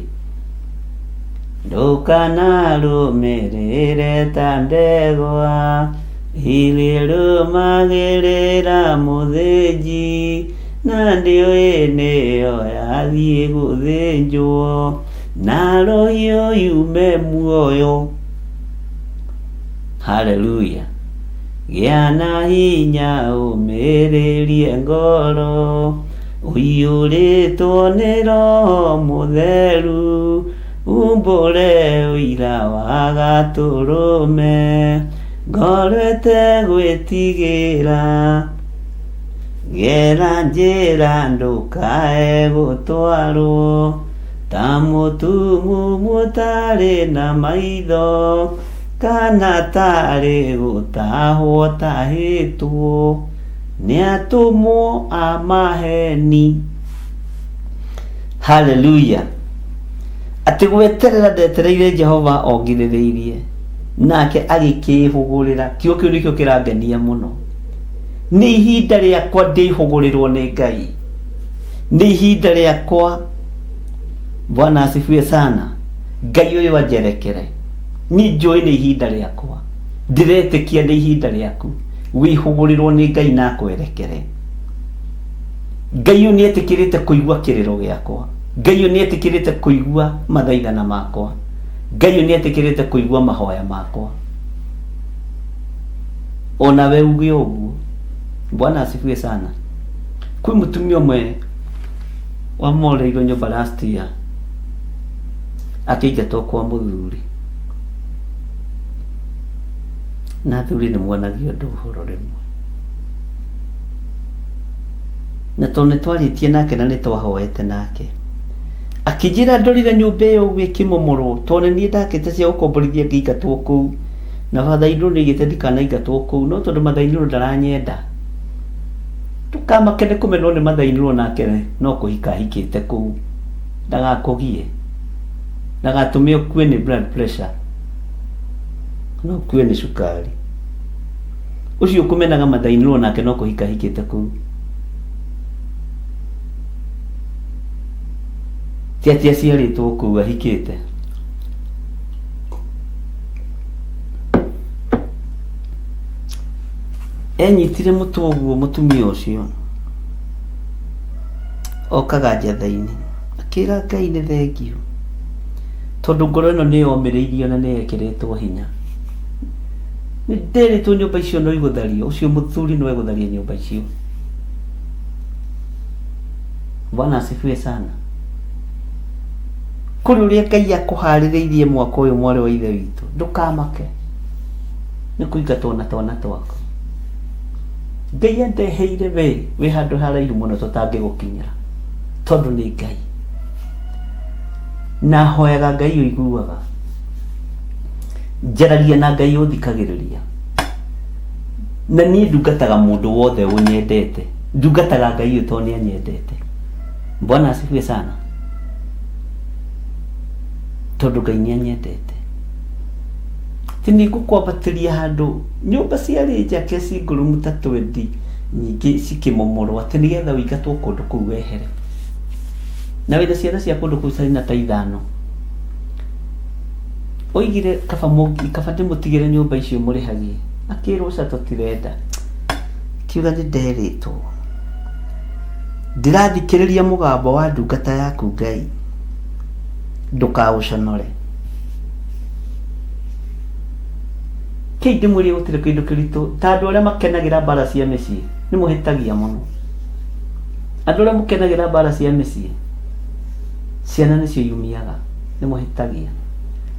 Ndũkanarũmĩrĩre ta ndegwa irĩrũmagĩrĩra mũthĩnji, na ndĩũĩ nĩyo yathiĩ gũthĩnjwo na rũhiũ yume muoyo. Haleluya. Gĩa na hinya ũmĩrĩrie ngoro ũiyũrĩtwo nĩ Roho Mũtheru, umbũre ũira wa Gatũrũme, ngoro ĩtegwĩtigĩra. Gera njĩra ndũkae gũtwarwo ta mũtumumu ũtarĩ na maitho, kana tarĩ gũtahwo tahĩtwo. Nĩ atũmwo a maheni. Haleluya. Atĩ gweterera ndetereire Jehova ongirĩrĩirie, nake agĩkĩĩhũgũrĩra. Kiugo kĩu nĩkĩo kĩrangenia mũno. Nĩ ihinda rĩakwa ndĩhũgũrĩrwo nĩ Ngai. Nĩ ihinda rĩakwa. Bwana asifiwe sana. Ngai ũyũ anjerekere. Niĩ njũĩ nĩ ihinda rĩakwa. Ndĩretĩkia nĩ ihinda rĩaku. Wĩhũgũrĩrwo nĩ Ngai na akwerekere. Ngai ũyũ nĩ etĩkĩrĩte kũigua kĩrĩro gĩakwa. Ngai ũyũ nĩ etĩkĩrĩte kũigua mathaithana makwa. Ngai ũyũ nĩ etĩkĩrĩte kũigua mahoya makwa. Onawe uge ũguo. Bwana asifiwe sana. Kwĩ mũtumia ũmwe wamoreirwo nyũmba last year akĩingatwo kwa mũthuri. Na athuri nĩ muonagio ũndũ ũhoro rĩmwe. Na tondũ nĩ twarĩtie nake na nĩ twahoete nake, akĩnjĩra ndorire nyũmba ĩyo ũguo ĩkĩmomorwo, tondũ nĩ niĩ ndakĩte cia gũkomborithia ngĩingatwo kũu. Na batha inũ nĩ oigĩte ndikanaingatwo kũu, no tondũ matha inũ ndaranyenda. Ndũkamake nĩ kũmenwo nĩ matha inũ nake no kũhika ahikĩte kũu. Ndagakũgie. Ndagatũme ũkue nĩ blood pressure. No ũkue nĩ cukari. Ũcio ũkũmenaga matha inũ nake no kũhika ahikĩte kũu. Ti atĩ aciarĩtwo kũu ahikĩte. Enyitire mũtwe ũguo mũtumia ũcio okaga njatha-inĩ akĩra Ngai nĩ thengiũ tondũ ngoro ĩno nĩ yomĩrĩirio na nĩ yekĩrĩtwo hinya. Nĩ nderĩtwo nyũmba icio no igũthario, ũcio mũthuri no egũtharia nyũmba icio. Bwana asifiwe sana. Kũrĩ ũrĩa Ngai akũharĩrĩirie mwaka ũyũ mwarĩ wa ithe witũ, ndũkamake nĩ kũingatwo na twana twaku. Ngai andeheire we wĩ handũ haraihu mũno tũtangĩgũkinyĩra tondũ nĩ Ngai. Na hoyaga Ngai ũiguaga. Njaragia na Ngai ũthikagĩrĩria. Na niĩ ndungataga mũndũ wothe ũnyendete. Ndungataga Ngai ũyũ tondũ nĩ anyendete. Bwana asifiwe sana. Tondũ Ngai nĩ anyendete. Atĩ nĩ ngũkwambatĩria handũ nyũmba ciarĩ njake single room ta twendi nyingĩ cikĩmomorwo atĩ nĩgetha ũingatwo kũndũ kũu wehere. Na wĩna ciana cia kũndũ kũu ciina ta ithano. Oigire kaba kaba ndĩmũtigĩre nyũmba icio mũrĩhagie. Akĩrwo ca tũtirenda. Akiuga nĩ nderĩtwo. Ndĩrathikĩrĩria mũgambo wa ndungata yaku Ngai. Ndũkaũconore. Kĩi ndĩmwĩrie gũtirĩ kĩndũ kĩritũ ta andũ arĩa makenagĩra mbara cia mĩciĩ nĩ mũhĩtagia mũno. Andũ arĩa mũkenagĩra mbara cia mĩciĩ ciana nĩcio iumiaga nĩ mũhĩtagia.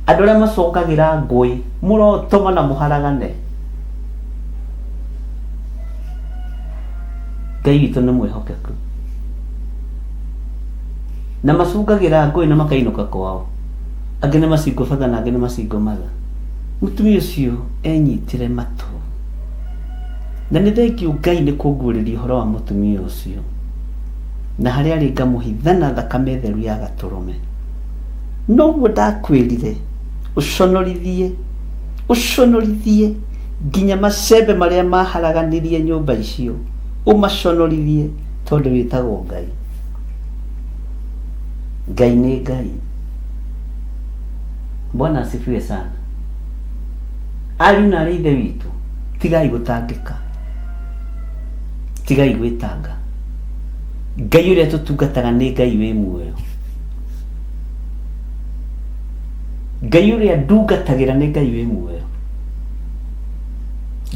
Andũ arĩa macokagĩra ngũĩ mũrotoma na mũharagane. Ngai witũ nĩ mwĩhokeku. Na macungagĩra ngũĩ na makainũka kwao. Angĩ nĩ macingo batha na angĩ nĩ macingo matha. Mũtumia ũcio enyitire matũ. Na nĩ thengiũ Ngai nĩ kũnguũrĩria ũhoro wa mũtumia ũcio. Na harĩa arĩ ngamũhitha na thakame theru ya gatũrũme. Noguo ndakwĩrire ũconorithie, ũconorithie nginya macembe marĩa maharaganirie nyũmba icio, ũmaconorithie tondũ wĩtagwo Ngai. Ngai nĩ Ngai. Bwana asifiwe sana. Ariũ na arĩ ithe witũ, tigai gũtangĩka, tigai gwĩtanga. Ngai ũrĩa tũtungataga nĩ Ngai wĩ muoyo. Ngai ũrĩa ndungatagĩra nĩ Ngai wĩ muoyo.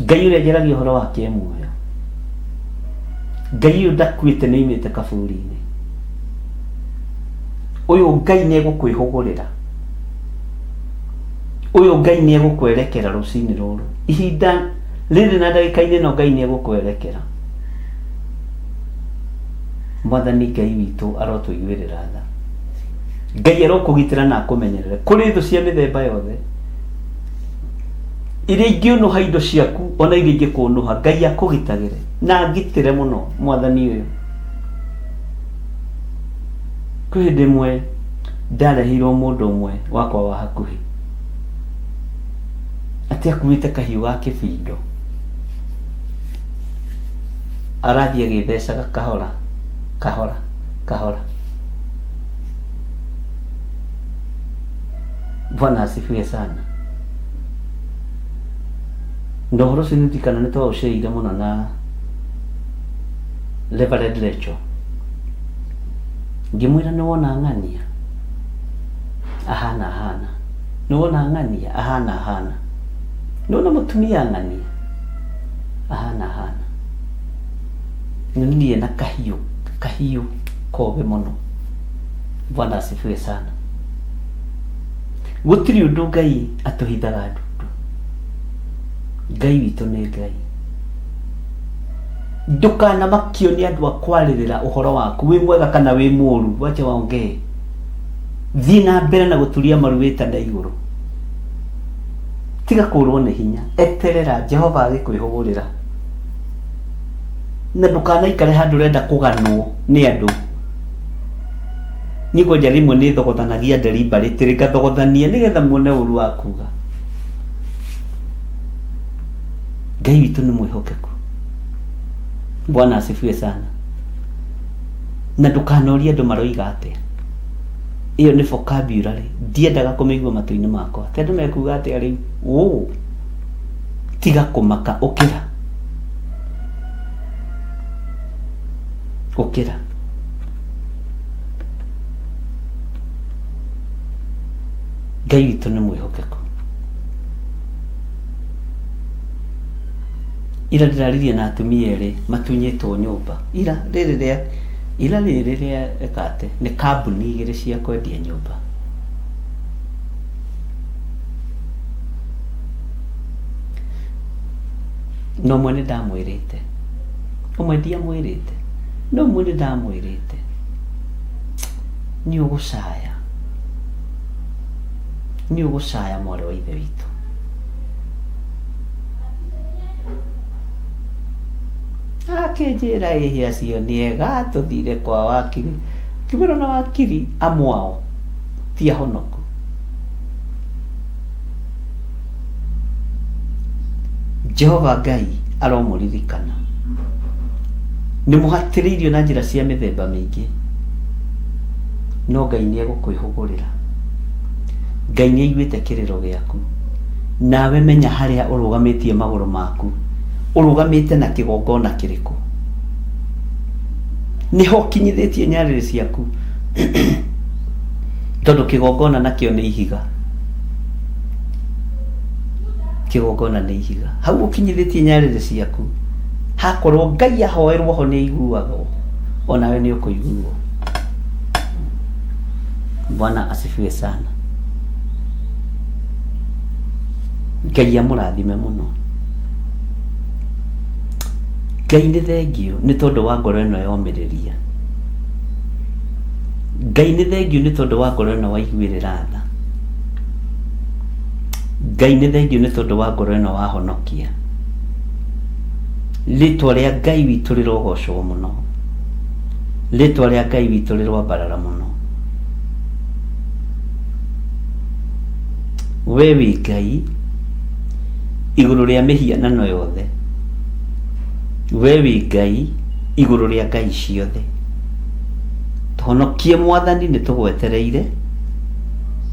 Ngai ũrĩa njaragia ũhoro wake e muoyo. Ngai ũyũ ndakuĩte nĩ oimĩte kaburi-inĩ. Ũyũ Ngai nĩ egũkwĩhũgũrĩra. Ũyũ Ngai nĩ egũkwerekera rũcinĩ rũrũ. Ihinda rĩrĩ na ndagĩka-inĩ ĩno Ngai nĩ egũkwerekera. Mwathani Ngai witũ arotũiguĩrĩra tha. Ngai arokũgitĩra na akũmenyerere kũrĩ thũ cia mĩthemba yothe. Iria ingĩũnũha indo ciaku ona iria ingĩkũnũha, Ngai akũgitagĩre na angitĩre mũno mwathani ũyũ. Kwĩ hĩndĩ ĩmwe ndareheirwo mũndũ ũmwe wakwa wa hakuhĩ atĩ akuĩte kahiũ ga kĩbindo, arathiĩ agĩthecaga kahora kahora kahora. Bwana asifiwe sana. Na ũhoro ũcio nĩndirikana nĩ twaũceire mũno na Reverend Rachel. Ngĩmwĩra nĩ wona ng'ania ahana ahana, nĩ wona ng'ania ahana ahana, nĩ wona mũtumia ng'ania ahana ahana. Nyonire na kahiũ kahiũ kogĩ mũno. Bwana asifiwe sana. Gũtirĩ ũndũ Ngai atũhithaga ndundu. Ngai witũ nĩ Ngai. Ndũkanamakio nĩ andũ a kwarĩrĩra ũhoro waku wĩ mwega kana wĩ mũru, wache waongee. Thiĩ na mbere na gũturia maru wĩtane igũrũ. Tiga kũrwo nĩ hinya, eterera Jehova agĩkwĩhũgũrĩra. Na ndũkanaikare handũ ũrenda kũganwo nĩ andũ. Niĩ kwanja rĩmwe nĩ thogothanagia deliberately, ngathogothania nĩgetha muone ũru wa kuga. Ngai witũ nĩ mwĩhokeku. Bwana asifiwe sana. Na ndũkanorie andũ maroiga atĩa. Ĩyo nĩ vocabulary ndiendaga kũmĩigua matũ-inĩ makwa. Te andũ mekuga atĩa rĩu? Ũũ. Tiga kũmaka, ũkĩra. Ũkĩra. Ngai witũ nĩ mwĩhokeku. Ira ndĩraririe na atumia erĩ matunyĩtwo nyũmba. Ira rĩrĩ rĩa ira rĩrĩ rĩa ĩkate nĩ kambuni igĩrĩ cia kwendia nyũmba. Na ũmwe nĩ ndamwĩrĩte, ũmwe ndiamwĩrĩte, no ũmwe nĩ ndamwĩrĩte nĩ ũgũcaya, nĩ ũgũcaya mwarĩ wa ithe witũ. Akĩnjĩra ĩhĩ acio nĩ ega tũthire kwa wakiri. Ngĩmwĩra ona wakiri amwe ao ti ahonoku. Jehova Ngai aromũririkana. Nĩ mũhatĩrĩirio na njĩra cia mĩthemba mĩingĩ, no Ngai nĩ egũkwĩhũgũrĩra. Ngai nĩ aiguĩte kĩrĩro gĩaku. Nawe menya harĩa ũrũgamĩtie magũrũ maku. Ũrũgamĩte na kĩgongona kĩrĩkũ? Nĩho ũkinyithĩtie nyarĩrĩ ciaku? Tondũ kĩgongona nakĩo nĩ ihiga. Kĩgongona nĩ ihiga. Hau ũkinyithĩtie nyarĩrĩ ciaku, hakorwo Ngai ahoerwo ho nĩ aiguagwo, onawe nĩ ũkũiguo. Bwana asifiwe sana. Ngai amũrathime mũno. Ngai nĩ thengiũ nĩ tondũ wa ngoro ĩno yomĩrĩria. Ngai nĩ thengiũ nĩ tondũ wa ngoro ĩno waiguĩrĩra tha. Ngai nĩ thengiũ nĩ tondũ wa ngoro ĩno wahonokia. Rĩtwa rĩa Ngai witũ rĩrogocwo mũno. Rĩtwa rĩa Ngai witũ rĩroambarara mũno. We wĩ Ngai igũrũ rĩa mĩhianano yothe. We wĩ Ngai igũrũ rĩa ngai ciothe. Tũhonokie Mwathani nĩ tũgwetereire,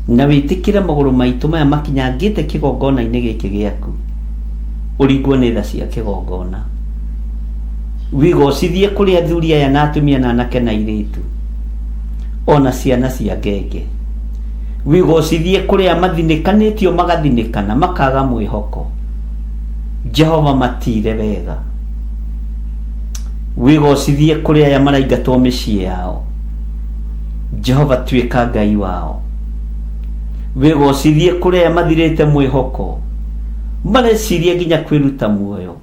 na wĩtĩkĩre magũrũ maitũ maya makinyangĩte kĩgongona-inĩ gĩkĩ gĩaku, ũringwo nĩ tha cia kĩgongona. Wĩgocithie kũrĩ athuri aya na atumia na anake na airĩtu, ona ciana cia ngenge. Wĩgocithie kũrĩ aya mathinĩkanĩtio magathinĩkana makaga mwĩhoko. Jehova matire wega. Wĩgocithie kũrĩ aya maraingatwo mĩciĩ yao. Jehova tuĩka Ngai wao. Wĩgocithie kũrĩ aya mathirĩte mwĩhoko, mareciria nginya kwĩruta muoyo.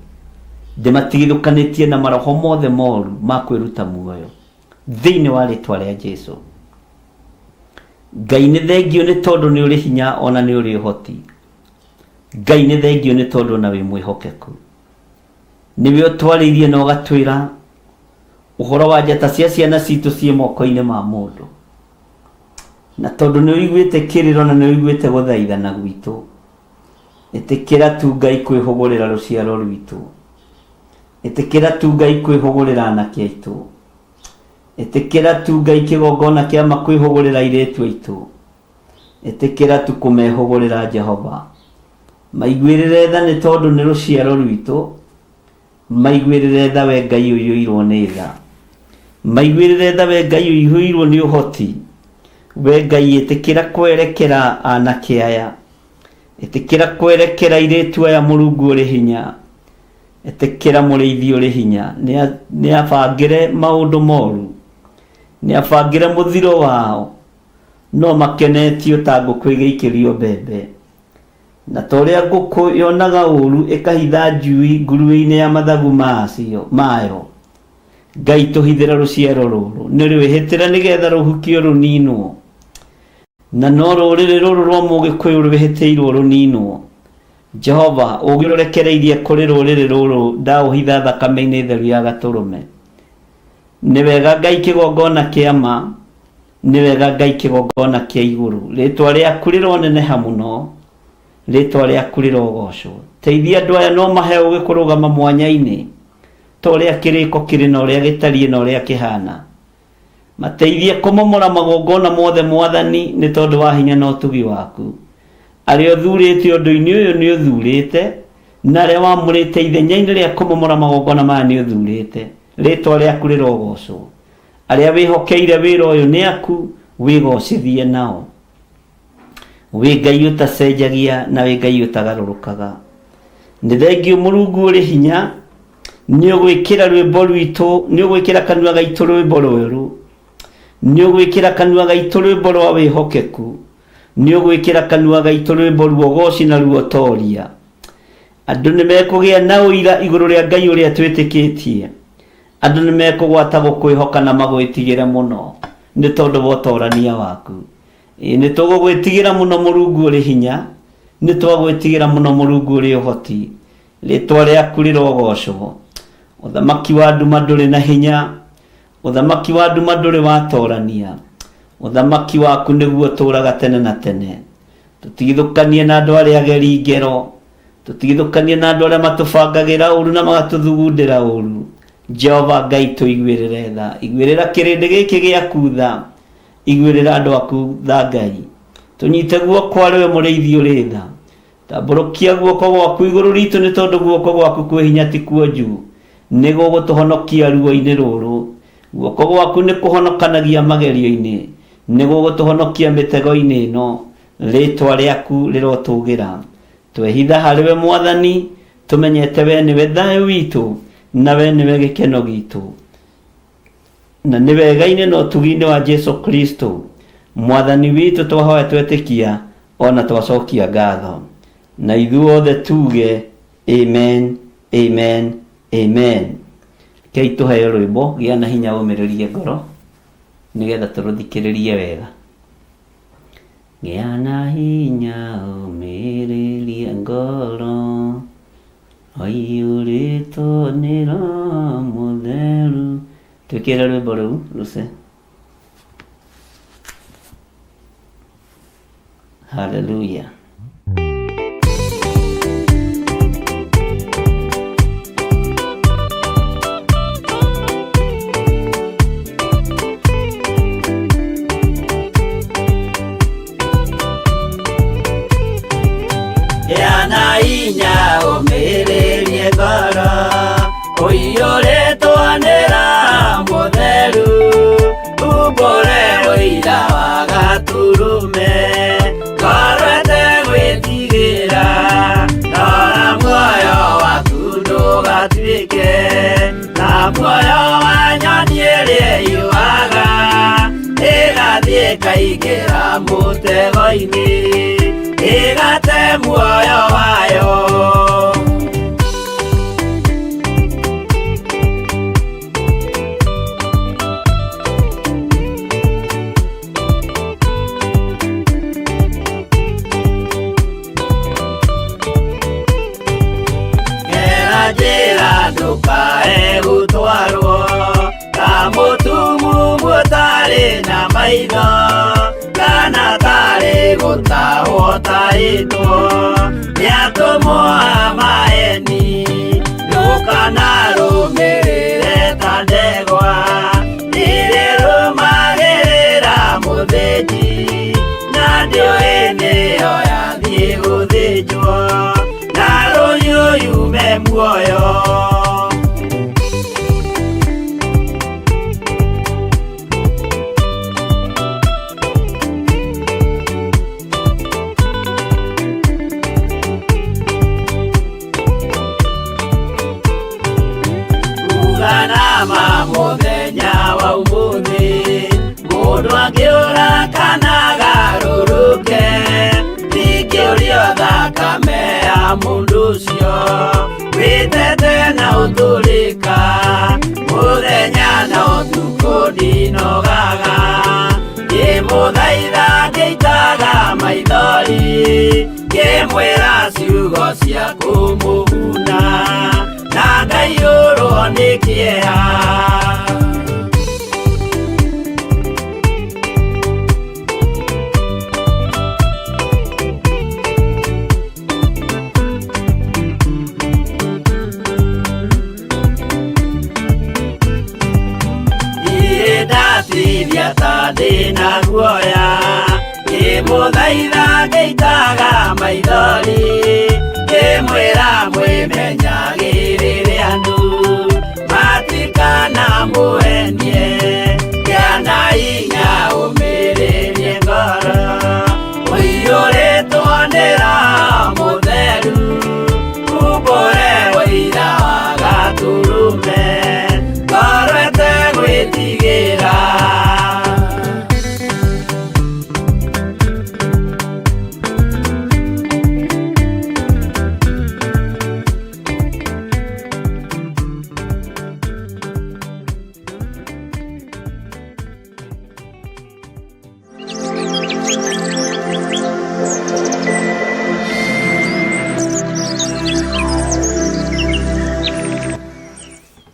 Ndĩmatigithũkanĩtie na maroho mothe moru ma kwĩruta muoyo thĩinĩ wa rĩtwa rĩa Jesu. Ngai nĩ thengio nĩ tondũ nĩ ũrĩ hinya ona nĩ ũrĩ ũhoti. Ngai nĩ thengio nĩ tondũ na wĩ mwĩhokeku. Nĩwe ũtwarĩirie na ũgatwĩra ũhoro wa njata cia ciana citũ ciĩ moko-inĩ ma mũndũ. Na tondũ nĩ ũiguĩte kĩrĩro na nĩ ũiguĩte gũthaithana gwitũ, ĩtĩkĩra tu Ngai kwĩhũgũrĩra rũciaro rwitũ. Ĩtĩkĩra tu Ngai kwĩhũgũrĩra anake aitũ. Ĩtĩkĩra tu Ngai kĩgongona kĩa ma kwĩhũgũrĩra airĩtu aitũ. Ĩtĩkĩra tu kũmehũgũrĩra Jehova. Maiguĩrĩre tha nĩ tondũ nĩ rũciaro rwitũ. Maiguĩrĩre tha we Ngai ũiyũirwo nĩ tha. Maiguĩrĩre tha we Ngai ũiyũirwo nĩ ũhoti. We Ngai ĩtĩkĩra kwerekera anake aya. Ĩtĩkĩra kwerekera airĩtu aya Mũrungu ũrĩ hinya. Ĩtĩkĩra mũrĩithi ũrĩ hinya. Nĩ abangĩre maũndũ moru. Nĩ abangĩre mũthiro wao. No makenetio ta ngũkũ ĩgĩikĩrio mbembe. Na ta ũrĩa ngũkũ yonaga ũũru ĩkahitha njui nguruĩ-inĩ ya mathagu macio mayo, Ngai tũhithĩre rũciaro rũrũ nĩ rwĩhĩtĩre nĩgetha rũhukio rũninwo. Na no rũrĩrĩ rũrũ rwa Mũgĩkũyũ rwĩhĩtĩirwo rũninwo. Jehova, ũũgĩ ũrekereirie kũrĩ rũrĩrĩ rũrũ ndaũhitha thakame-inĩ theru ya Gatũrũme. Nĩ wega Ngai kĩgongona kĩa ma, nĩ wega Ngai kĩgongona kĩa igũrũ. Rĩtwa rĩaku rĩroneneha mũno, rĩtwa rĩaku rĩrogocwo. Teithia andũ aya no mahe ũũgĩ kũrũgama mwanya-inĩ, ta ũrĩa kĩrĩko kĩrĩ na ũrĩa gĩtariĩ na ũrĩa kĩhana. Mateithie kũmomora magongona mothe Mwathani nĩ tondũ wa hinya na ũtugi waku. Arĩa ũthurĩte ũndũ-inĩ ũyũ nĩ ũthurĩte, na arĩa wamũrĩte ithenya-inĩ rĩa kũmomora magongona maya nĩ ũthurĩte. Rĩtwa rĩaku rĩrogocwo. Arĩa wĩhokeire wĩra ũyũ nĩ aku, wĩgocithie nao. Wĩ Ngai ũtacenjagia na wĩ Ngai ũtagarũrũkaga. Nĩ thengio Mũrungu ũrĩ hinya, nĩ ũgwĩkĩra rwĩmbo rwitũ, nĩ ũgwĩkĩra kanua gaitũ rwĩmbo rwerũ, nĩ ũgwĩkĩra kanua gaitũ rwĩmbo rwa wĩhokeku, nĩ ũgwĩkĩra kanua gaitũ rwĩmbo rwa ũgoci na rwa ũtoria. Andũ nĩ mekũgĩa na ũira igũrũ rĩa Ngai ũrĩa twĩtĩkĩtie. Andũ nĩ mekũgwata gũkwĩhoka na magwĩtigĩre mũno nĩ tondũ wa ũtorania waku. Ĩĩ nĩ tũgũgwĩtigĩra mũno Mũrungu ũrĩ hinya, nĩ twagwĩtigĩra mũno Mũrungu ũrĩ ũhoti. Rĩtwa rĩaku rĩrogocwo. Ũthamaki wa nduma ndũrĩ na hinya, ũthamaki wa nduma ndũrĩ watorania. Ũthamaki waku nĩguo ũtũũraga tene na tene. Tũtigithũkanie na andũ arĩa ageri ngero, tũtigithũkanie na andũ arĩa matũbangagĩra ũru na magatũthugundĩra ũru. Jehova Ngai tũiguĩrĩre tha, iguĩrĩra kĩrĩndĩ gĩkĩ gĩaku tha, iguĩrĩra andũ aku tha Ngai. Tũnyite guoko arĩ we mũrĩithi ũrĩ tha. Tambũrũkia guoko gwaku igũrũ ritũ nĩ tondũ guoko gwaku kwĩ hinya ti kuonju, nĩ gũgũtũhonokia ruo-inĩ rũrũ. Guoko gwaku nĩ kũhonokanagia magerio-inĩ, nĩ gũgũtũhonokia mĩtego-inĩ ĩno. Rĩtwa rĩaku rĩrotũgĩra. Twehitha harĩ we Mwathani, tũmenyete we nĩwe thayũ witũ, na we nĩwe gĩkeno gitũ. Na nĩ wega-inĩ na ũtugi-inĩ wa Jesu Kristo Mwathani witũ twahoya twetĩkia ona twacokia ngatho. Na ithuothe tuge amen, amen, amen. Rekei tũheo rwĩmbo gĩa na hinya ũmĩrĩrie ngoro nĩgetha tũrũthikĩrĩrie wega. Gĩa na hinya ũmĩrĩrie ngoro Waiyũrĩtwo nĩ Roho Mũtheru. Twĩkĩre rwĩmbo rũu Lucy. Hallelujah. Gĩa hinya ũmĩrĩrie ngoro ũiyũrĩtwo nĩ Roho Mũtheru umbũre ũira wa Gatũrũme ngoro ĩtegwĩtigĩra rora muoyo waku ndũgatuĩke ta muoyo wa nyoni ĩrĩa ĩyũaga ĩgathiĩ ĩkaingĩra mũtego-inĩ ĩgate muoyo wayo. Ndũkae gũtwarwo ta mũtumumu ũtarĩ na maitho, kana tarĩ gũtahwo tahĩtwo nĩ atũmwo a maeni. Ndũkanarũmĩrĩre ta ndegwa irĩrũmagĩrĩra mũthĩnji, na ndĩũĩ nĩyo yathiĩ gũthĩnjwo na rũhiũ yume muoyo. Uganama mũthenya wa ũmũthĩ, mũndũ angĩũra kana agarũrũke, ndingĩũrio thakame ya mũndũ ũcio wĩtete na ũtũrĩka. Mũthenya na ũtukũ ndinogaga, ngĩmũthaitha ngĩitaga maithori, ngĩmwĩra ciugo cia kũmũguna, na ngaiyũrwo nĩ kĩeha. Ndirĩ ndatithia ta ndĩna guoya, ngĩmũthaitha ngĩitaga maithori, ngĩmwĩra mwĩmenyagĩrĩre andũ matikanamũhenie, gĩa na hinya ũmĩrĩrie ngoro, ũiyũrĩtwo nĩ Roho Mũtheru, umbũre ũira wa Gatũrũme, ngoro ĩtegwĩtigĩra.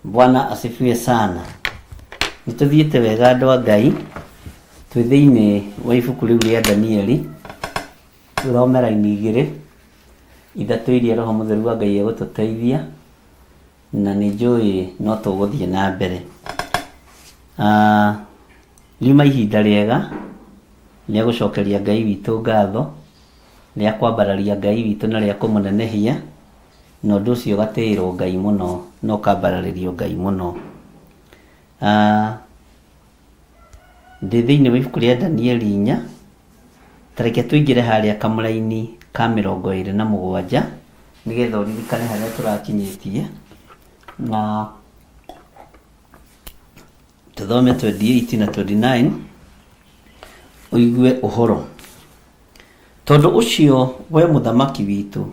Bwana asifiwe sana. Nĩ tũthiĩte wega andũ a Ngai, twĩ thĩinĩ wa ibuku rĩu rĩa Danieli, tũthome raini igĩrĩ, ithatũ iria Roho Mũtheru wa Ngai egũtũteithia, na nĩ njũĩ no tũgũthiĩ na mbere. Riuma ihinda rĩega rĩa gũcokeria Ngai witũ ngatho, rĩa kwambararia Ngai witũ na rĩa kũmũnenehia, na ũndũ ũcio ũgatĩĩrwo Ngai mũno na ũkambararĩrio Ngai mũno. Ndĩ thĩinĩ wa ibuku rĩa Danieli 4, ta reke tũingĩre harĩa kamũraini ka 27 nĩgetha ũririkane harĩa tũrakinyĩtie, na tũthome 28 na 29 ũigue ũhoro. Tondũ ũcio we mũthamaki witũ,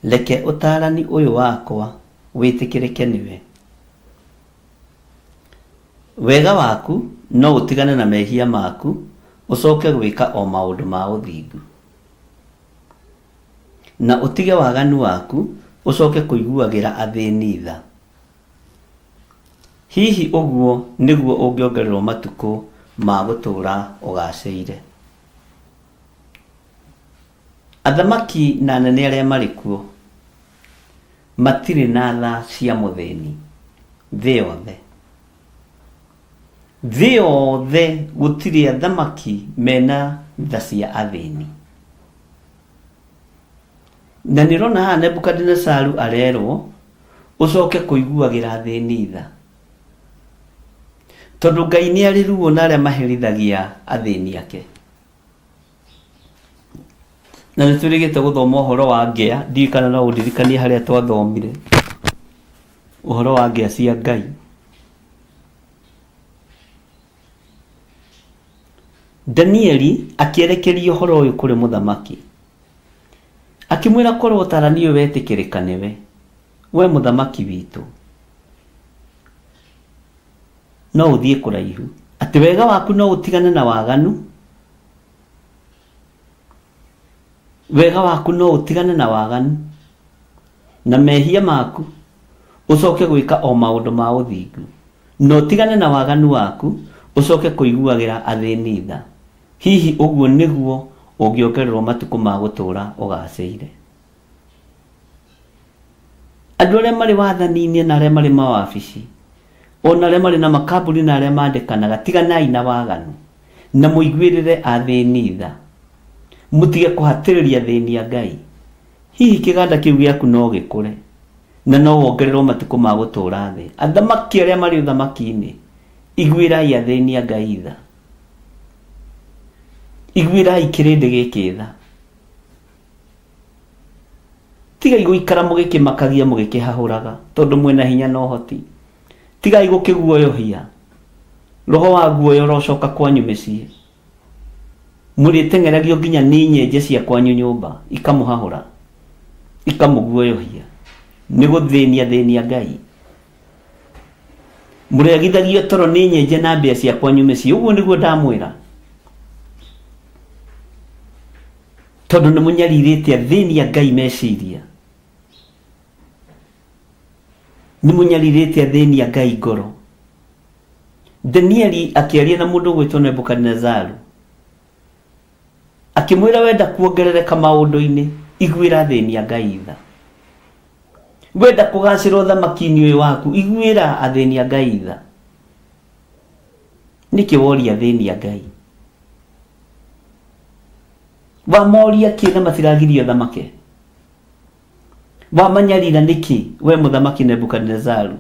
reke ũtaarani ũyũ wakwa wĩtĩkĩrĩke nĩwe. Wega waku no ũtigane na mehia maku, ũcoke gwĩka o maũndũ ma ũthingu. Na ũtige waganu waku, ũcoke kũiguagĩra athĩni tha. Hihi ũguo nĩguo ũngĩongererwo matukũ ma gũtũũra ũgaacĩire. Athamaki na anene arĩa marĩ kuo matirĩ na tha cia mũthĩni thĩ yothe. Thĩ yothe gũtirĩ athamaki mena tha cia athĩni. Na nĩ ũrona haha Nebukadinesaru arerwo ũcoke kũiguagĩra athĩni tha. Tondũ Ngai nĩ arĩ ruo na arĩa maherithagia athĩni ake. Na nĩ twĩrĩgĩte gũthoma ũhoro wa ngĩa, ndiũĩ kana no ũndirikanie harĩa twathomire ũhoro wa ngĩa cia Ngai. Danieli akĩerekeria ũhoro ũyũ kũrĩ mũthamaki, akĩmwĩra korwo ũtarani ũyũ wetĩkĩrĩka nĩwe, we mũthamaki witũ, no ũthiĩ kũraihu, atĩ wega waku no ũtigane na waganu, wega waku no ũtigane na waganu, na mehia maku Ũcoke gwĩka o maũndũ ma ũthingu, na ũtigane na waganu waku, ũcoke kũiguagĩra athĩni tha. Hihi ũguo nĩguo ũngĩongererwo matukũ ma gũtũũra ũgaacĩire. Andũ arĩa marĩ wathani-inĩ na arĩa marĩ mawabici, ona arĩa marĩ na makambuni na arĩa mandĩkanaga, tiganai na waganu na mũiguĩrĩre athĩni tha. Mũtige kũhatĩrĩria athĩni a Ngai. Hihi kĩganda kĩu gĩaku no gĩkũre na no wongererwo matukũ ma gũtũũra thĩ. Athamaki arĩa marĩ ũthamaki-inĩ, iguĩrai athĩni a Ngai tha. Iguĩrai kĩrĩndĩ gĩkĩ tha. Tigai gũikara mũgĩkĩmakagia mũgĩkĩhahũraga, tondũ mwĩna hinya na ũhoti. Tigai gũkĩguoyohia. Roho wa guoya ũrocoka kwanyu mĩciĩ. Mũrĩteng'eragio nginya nĩ nyenje cia kwanyu nyũmba, ikamũhahũra, ikamũguoyohia. Nĩ gũthĩnia thĩnia Ngai. Mũrĩagithagio toro nĩ nyenje na mbĩa cia kwanyu mĩciĩ. Ũguo nĩguo ndamwĩra. Tondũ nĩ mũnyarirĩte athĩni a Ngai meciria. Nĩ mũnyarirĩte athĩni a Ngai ngoro. Danieli akĩaria na mũndũ ũgwĩtwo Nebukadinezaru. Akĩmwĩra wenda kuongerereka maũndũ-inĩ, iguĩra athĩni a Ngai tha. Wenda kũgacĩra ũthamaki-inĩ ũyũ waku, iguĩra athĩni a Ngai tha. Nĩkĩ woria athĩni a Ngai? Wamoria kĩ na matiragirio thamake? Wamanyarira nĩkĩ we mũthamaki Nebukadinezaru?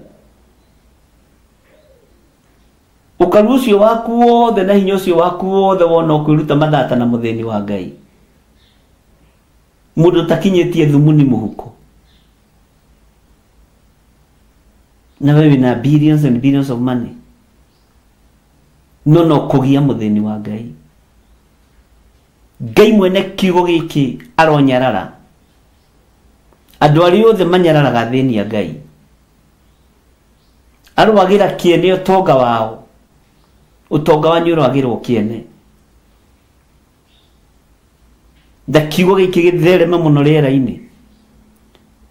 Ũkaru ũcio waku wothe na hinya ũcio waku wothe wona ũkwĩruta mathata na mũthĩni wa Ngai. Mũndũ ũtakinyĩtie thumuni mũhuko. Na we wĩna billions and billions of money. No no kũgia mũthĩni wa Ngai. Ngai mwene kiugo gĩkĩ aronyarara. Andũ arĩa othe manyararaga athĩni a Ngai. Arwagĩra kĩene ũtonga wao. Ũtonga wanyu ũrwagĩrwo kĩene. Na kiugo gĩkĩ gĩthereme mũno rĩera-inĩ.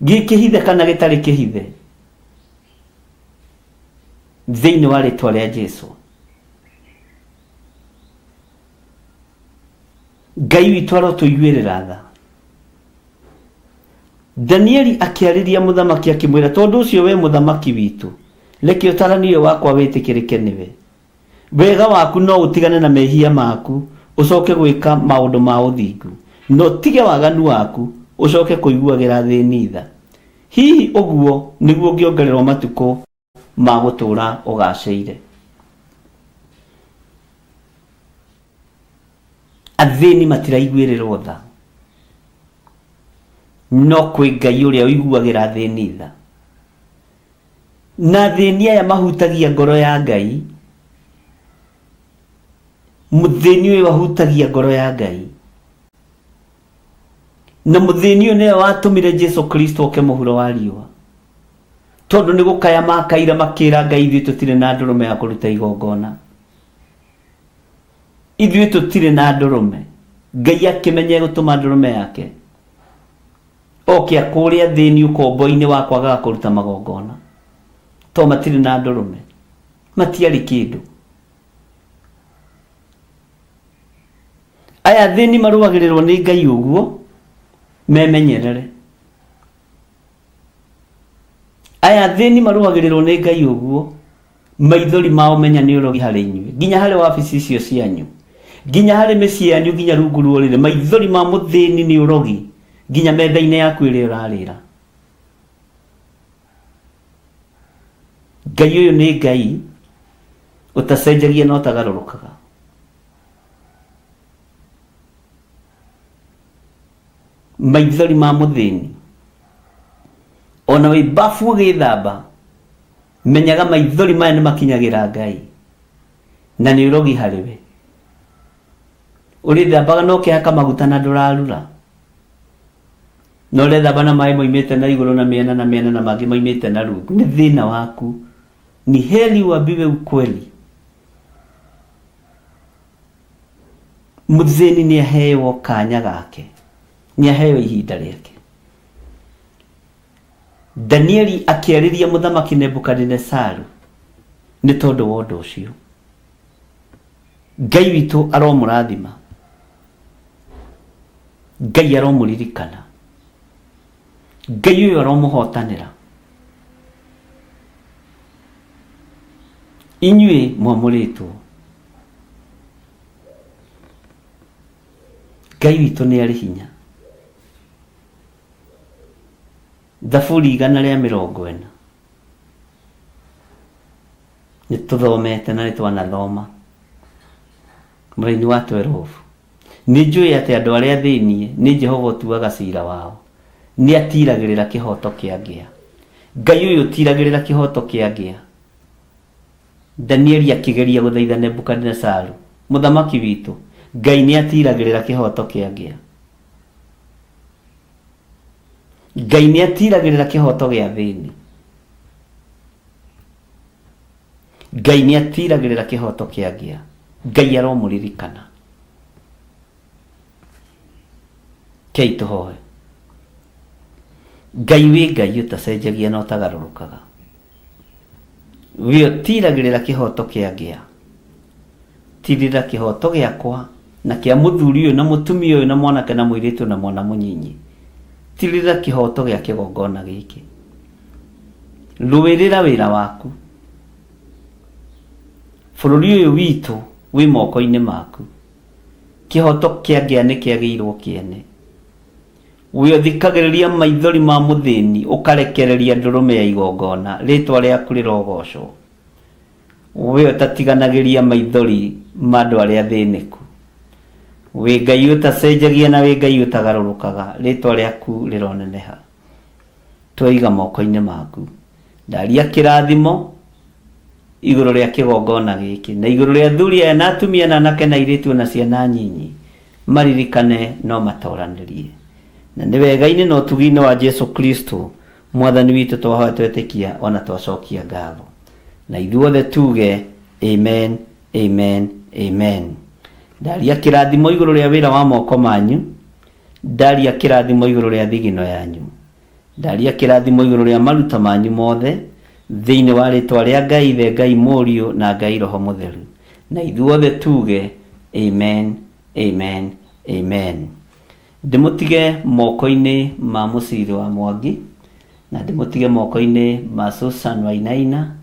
Gĩkĩhithe kana gĩtarĩ kĩhithe. Thĩinĩ wa rĩtwa rĩa Jesu. Ngai witũ arotũiguĩrĩra tha. Danieli akĩarĩria mũthamaki akĩmwĩra, tondũ ũcio we mũthamaki witũ, reke ũtarani ũyũ wakwa wĩtĩkĩrĩke nĩwe. Wega waku no ũtigane na mehia maku, ũcoke gwĩka maũndũ ma ũthingu, na ũtige waganu waku, ũcoke kũiguagĩra athĩni tha. Hihi ũguo nĩguo ũngĩongererwo matukũ ma gũtũũra ũgacĩire. Athĩni matiraiguĩrĩrwo tha, no kwĩ Ngai ũrĩa ũiguagĩra athĩni tha. Na athĩni aya mahutagia ngoro ya Ngai. Mũthĩni ũyũ ahutagia ngoro ya Ngai. Na mũthĩni ũyũ nĩwe watũmire Jesu Kristo oke mũhuro wa riũa. Tondũ nĩ gũkaya makaire makĩra Ngai ithuĩ tũtirĩ na ndũrũme ya kũruta igongona. Ithuĩ tũtirĩ na ndũrũme. Ngai akĩmenya egũtũma ndũrũme yake. Oke akũũre athĩni ũkombo-inĩ wa kwagaga kũruta magongona. To matirĩ na ndũrũme. Matiarĩ kĩndũ. Aya athĩni marũagĩrĩrwo nĩ Ngai ũguo, memenyerere. Aya athĩni marũagĩrĩrwo nĩ Ngai ũguo, maithori mao menya nĩ ũrogi harĩ inyuĩ, nginya harĩ wabici icio cianyu, nginya harĩ mĩciĩ yanyu, nginya rungu rwa ũrĩrĩ. Maithori ma mũthĩni nĩ ũrogi, nginya metha-inĩ yaku ĩrĩa ũrarĩra. Ngai ũyũ nĩ Ngai ũtacenjagia na ũtagarũrũkaga. Maithori ma mũthĩni, ona wĩ bafu ũgĩthamba, menyaga maithori maya nĩ makinyagĩra Ngai na nĩ ũrogi harĩ we. Ũrĩthambaga na ũkĩhaka maguta na ndũrarura. Na ũrethamba na maĩ moimĩte na igũrũ na mĩena na mĩena na mangĩ moimĩte na rungu. Nĩ thĩna waku. Ni heri uambiwe ukweli. Mũthĩni nĩ aheo kanya gake, nĩ aheo ihinda rĩake. Danieli akĩarĩria mũthamaki Nebukadinesaru nĩ tondũ wa ũndũ ũcio. Ngai witũ aromũrathima, Ngai aromũririkana, Ngai ũyũ aromũhotanĩra. Inyuĩ mwamũrĩtwo, Ngai witũ nĩ arĩ hinya. Thaburi 140 nĩ tũthomete na nĩ twanathoma mũraini wa 12. Nĩ njũĩ atĩ andũ arĩa athĩnie nĩ Jehova ũtuaga cira wao, nĩ atiragĩrĩra kĩhoto kĩa ngĩa. Ngai ũyũ ũtiragĩrĩra kĩhoto kĩa ngĩa. Danieli akĩgeria gũthaitha Nebukadinesaru, mũthamaki witũ, Ngai nĩ atiragĩrĩra kĩhoto kĩa ngĩa. Ngai nĩ atiragĩrĩra kĩhoto gĩa thĩni. Ngai nĩ atiragĩrĩra kĩhoto kĩa ngĩa. Ngai aromũririkana. Kei tũhoe. Ngai wĩ Ngai ũtacenjagia na ũtagarũrũkaga. We ũtiragĩrĩra kĩhoto kĩa ngĩa. Tirĩra kĩhoto gĩakwa na kĩa mũthuri ũyũ na mũtumia ũyũ na mwanake na mũirĩtu na mwana mũnyinyi. Tirĩra kĩhoto gĩa kĩgongona gĩkĩ. Rũĩrĩra wĩra waku. Bũrũri ũyũ witũ wĩ moko-inĩ maku. Kĩhoto kĩa ngĩa nĩ kĩagĩirwo kĩene. We ũthikagĩrĩria maithori ma mũthĩni, ũkarekereria ndũrũme ya igongona, rĩtwa rĩaku rĩrogocwo. We ũtatiganagĩria maithori ma andũ arĩa athĩnĩku. Wĩ Ngai ũtacenjagia na wĩ Ngai ũtagarũrũkaga, rĩtwa rĩaku rĩroneneha. Tweiga moko-inĩ maku. Ndaria kĩrathimo igũrũ rĩa kĩgongona gĩkĩ na igũrũ rĩa athuri aya na atumia na anake na airĩtu na ciana nyinyi, maririkane no matoranĩrie. Na nĩ wega-inĩ na ũtugi-inĩ wa Jesu Kristo mwathani witũ twahoya twetĩkia ona twacokia ngatho. Na ithuothe tuge amen, amen, amen. Ndaria kĩrathimo igũrũ rĩa wĩra wa moko manyu, ndaria kĩrathimo igũrũ rĩa thigino yanyu, ndaria kĩrathimo igũrũ rĩa maruta manyu mothe, thĩinĩ wa rĩtwa rĩa Ngai Ithe, Ngai Mũriũ na Ngai Roho Mũtheru. Na ithuothe tuge amen, amen, amen. Ndĩmũtige moko-inĩ ma Mũciri wa Mwangi na ndĩmũtige moko-inĩ ma Susan Wainaina,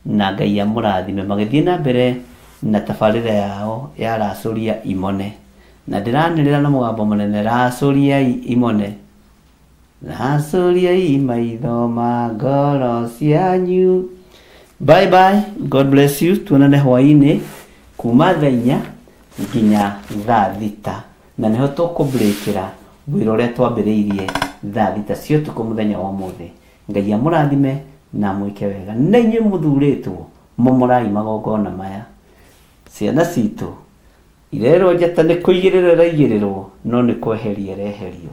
na Ngai amũrathime magĩthiĩ na mbere na tabarĩra yao ya Racũria Imone. Na ndĩranĩrĩra na mũgambo mũnene, racũriai imone, racũriai maitho ma ngoro cianyu. Bye bye, God bless you. Tuonane hwaĩ-inĩ kuma thaa 4 nginya thaa 6, na nĩho tũkũbreakĩra wĩra ũrĩa twambĩrĩirie thaa 6 cia ũtukũ mũthenya wa ũmũthĩ. Ngai amũrathime na amwĩke wega. Na inyuĩ mũthurĩtwo, momorai magongona maya. Ciana citũ irerwo njata nĩ kũigĩrĩrwo ĩraigĩrĩrwo, no nĩ kweheria ĩreherio.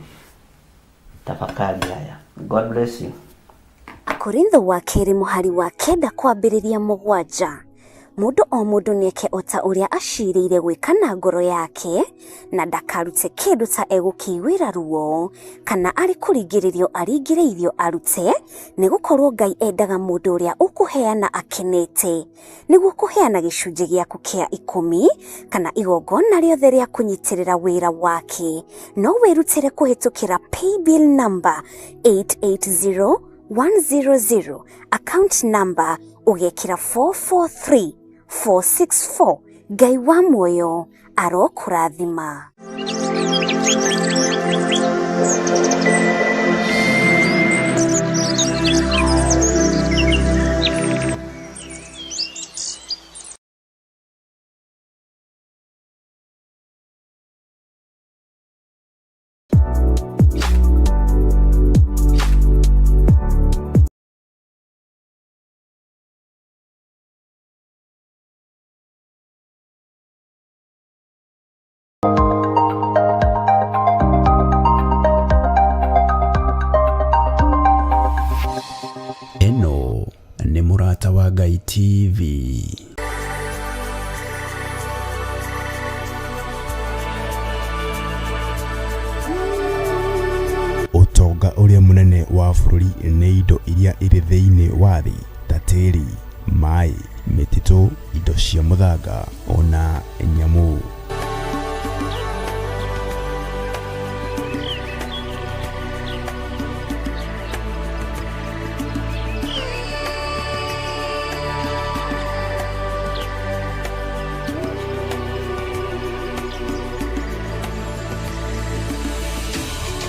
Tafakari haya. God bless you. Akorintho wa kerĩ mũhari wa 9 kwambĩrĩria 7. Mũndũ o mũndũ nĩeke o ta ũrĩa acirĩire gwĩka na ngoro yake, na ndakarute kĩndũ ta egũkĩiguĩra ruo, kana arĩ kũringĩrĩrio aringĩrĩirio arute, nĩgũkorwo Ngai endaga mũndũ ũrĩa ũkũheana akenete. Nĩguo kũheana gĩcunjĩ gĩaku kĩa 10 kana igongona rĩothe rĩa kũnyitĩrĩra wĩra wake, no wĩrutĩre kũhĩtũkĩra paybill number 880100, account number ũgekĩra 443464. Ngai wa muoyo arokũrathima. Ĩno nĩ Mũrata wa Ngai TV. Ũtonga ũrĩa mũnene wa bũrũri nĩ indo iria irĩ thĩinĩ wa thĩ ta tĩri, maĩ, mĩtitũ, indo cia mũthanga ona nyamũ.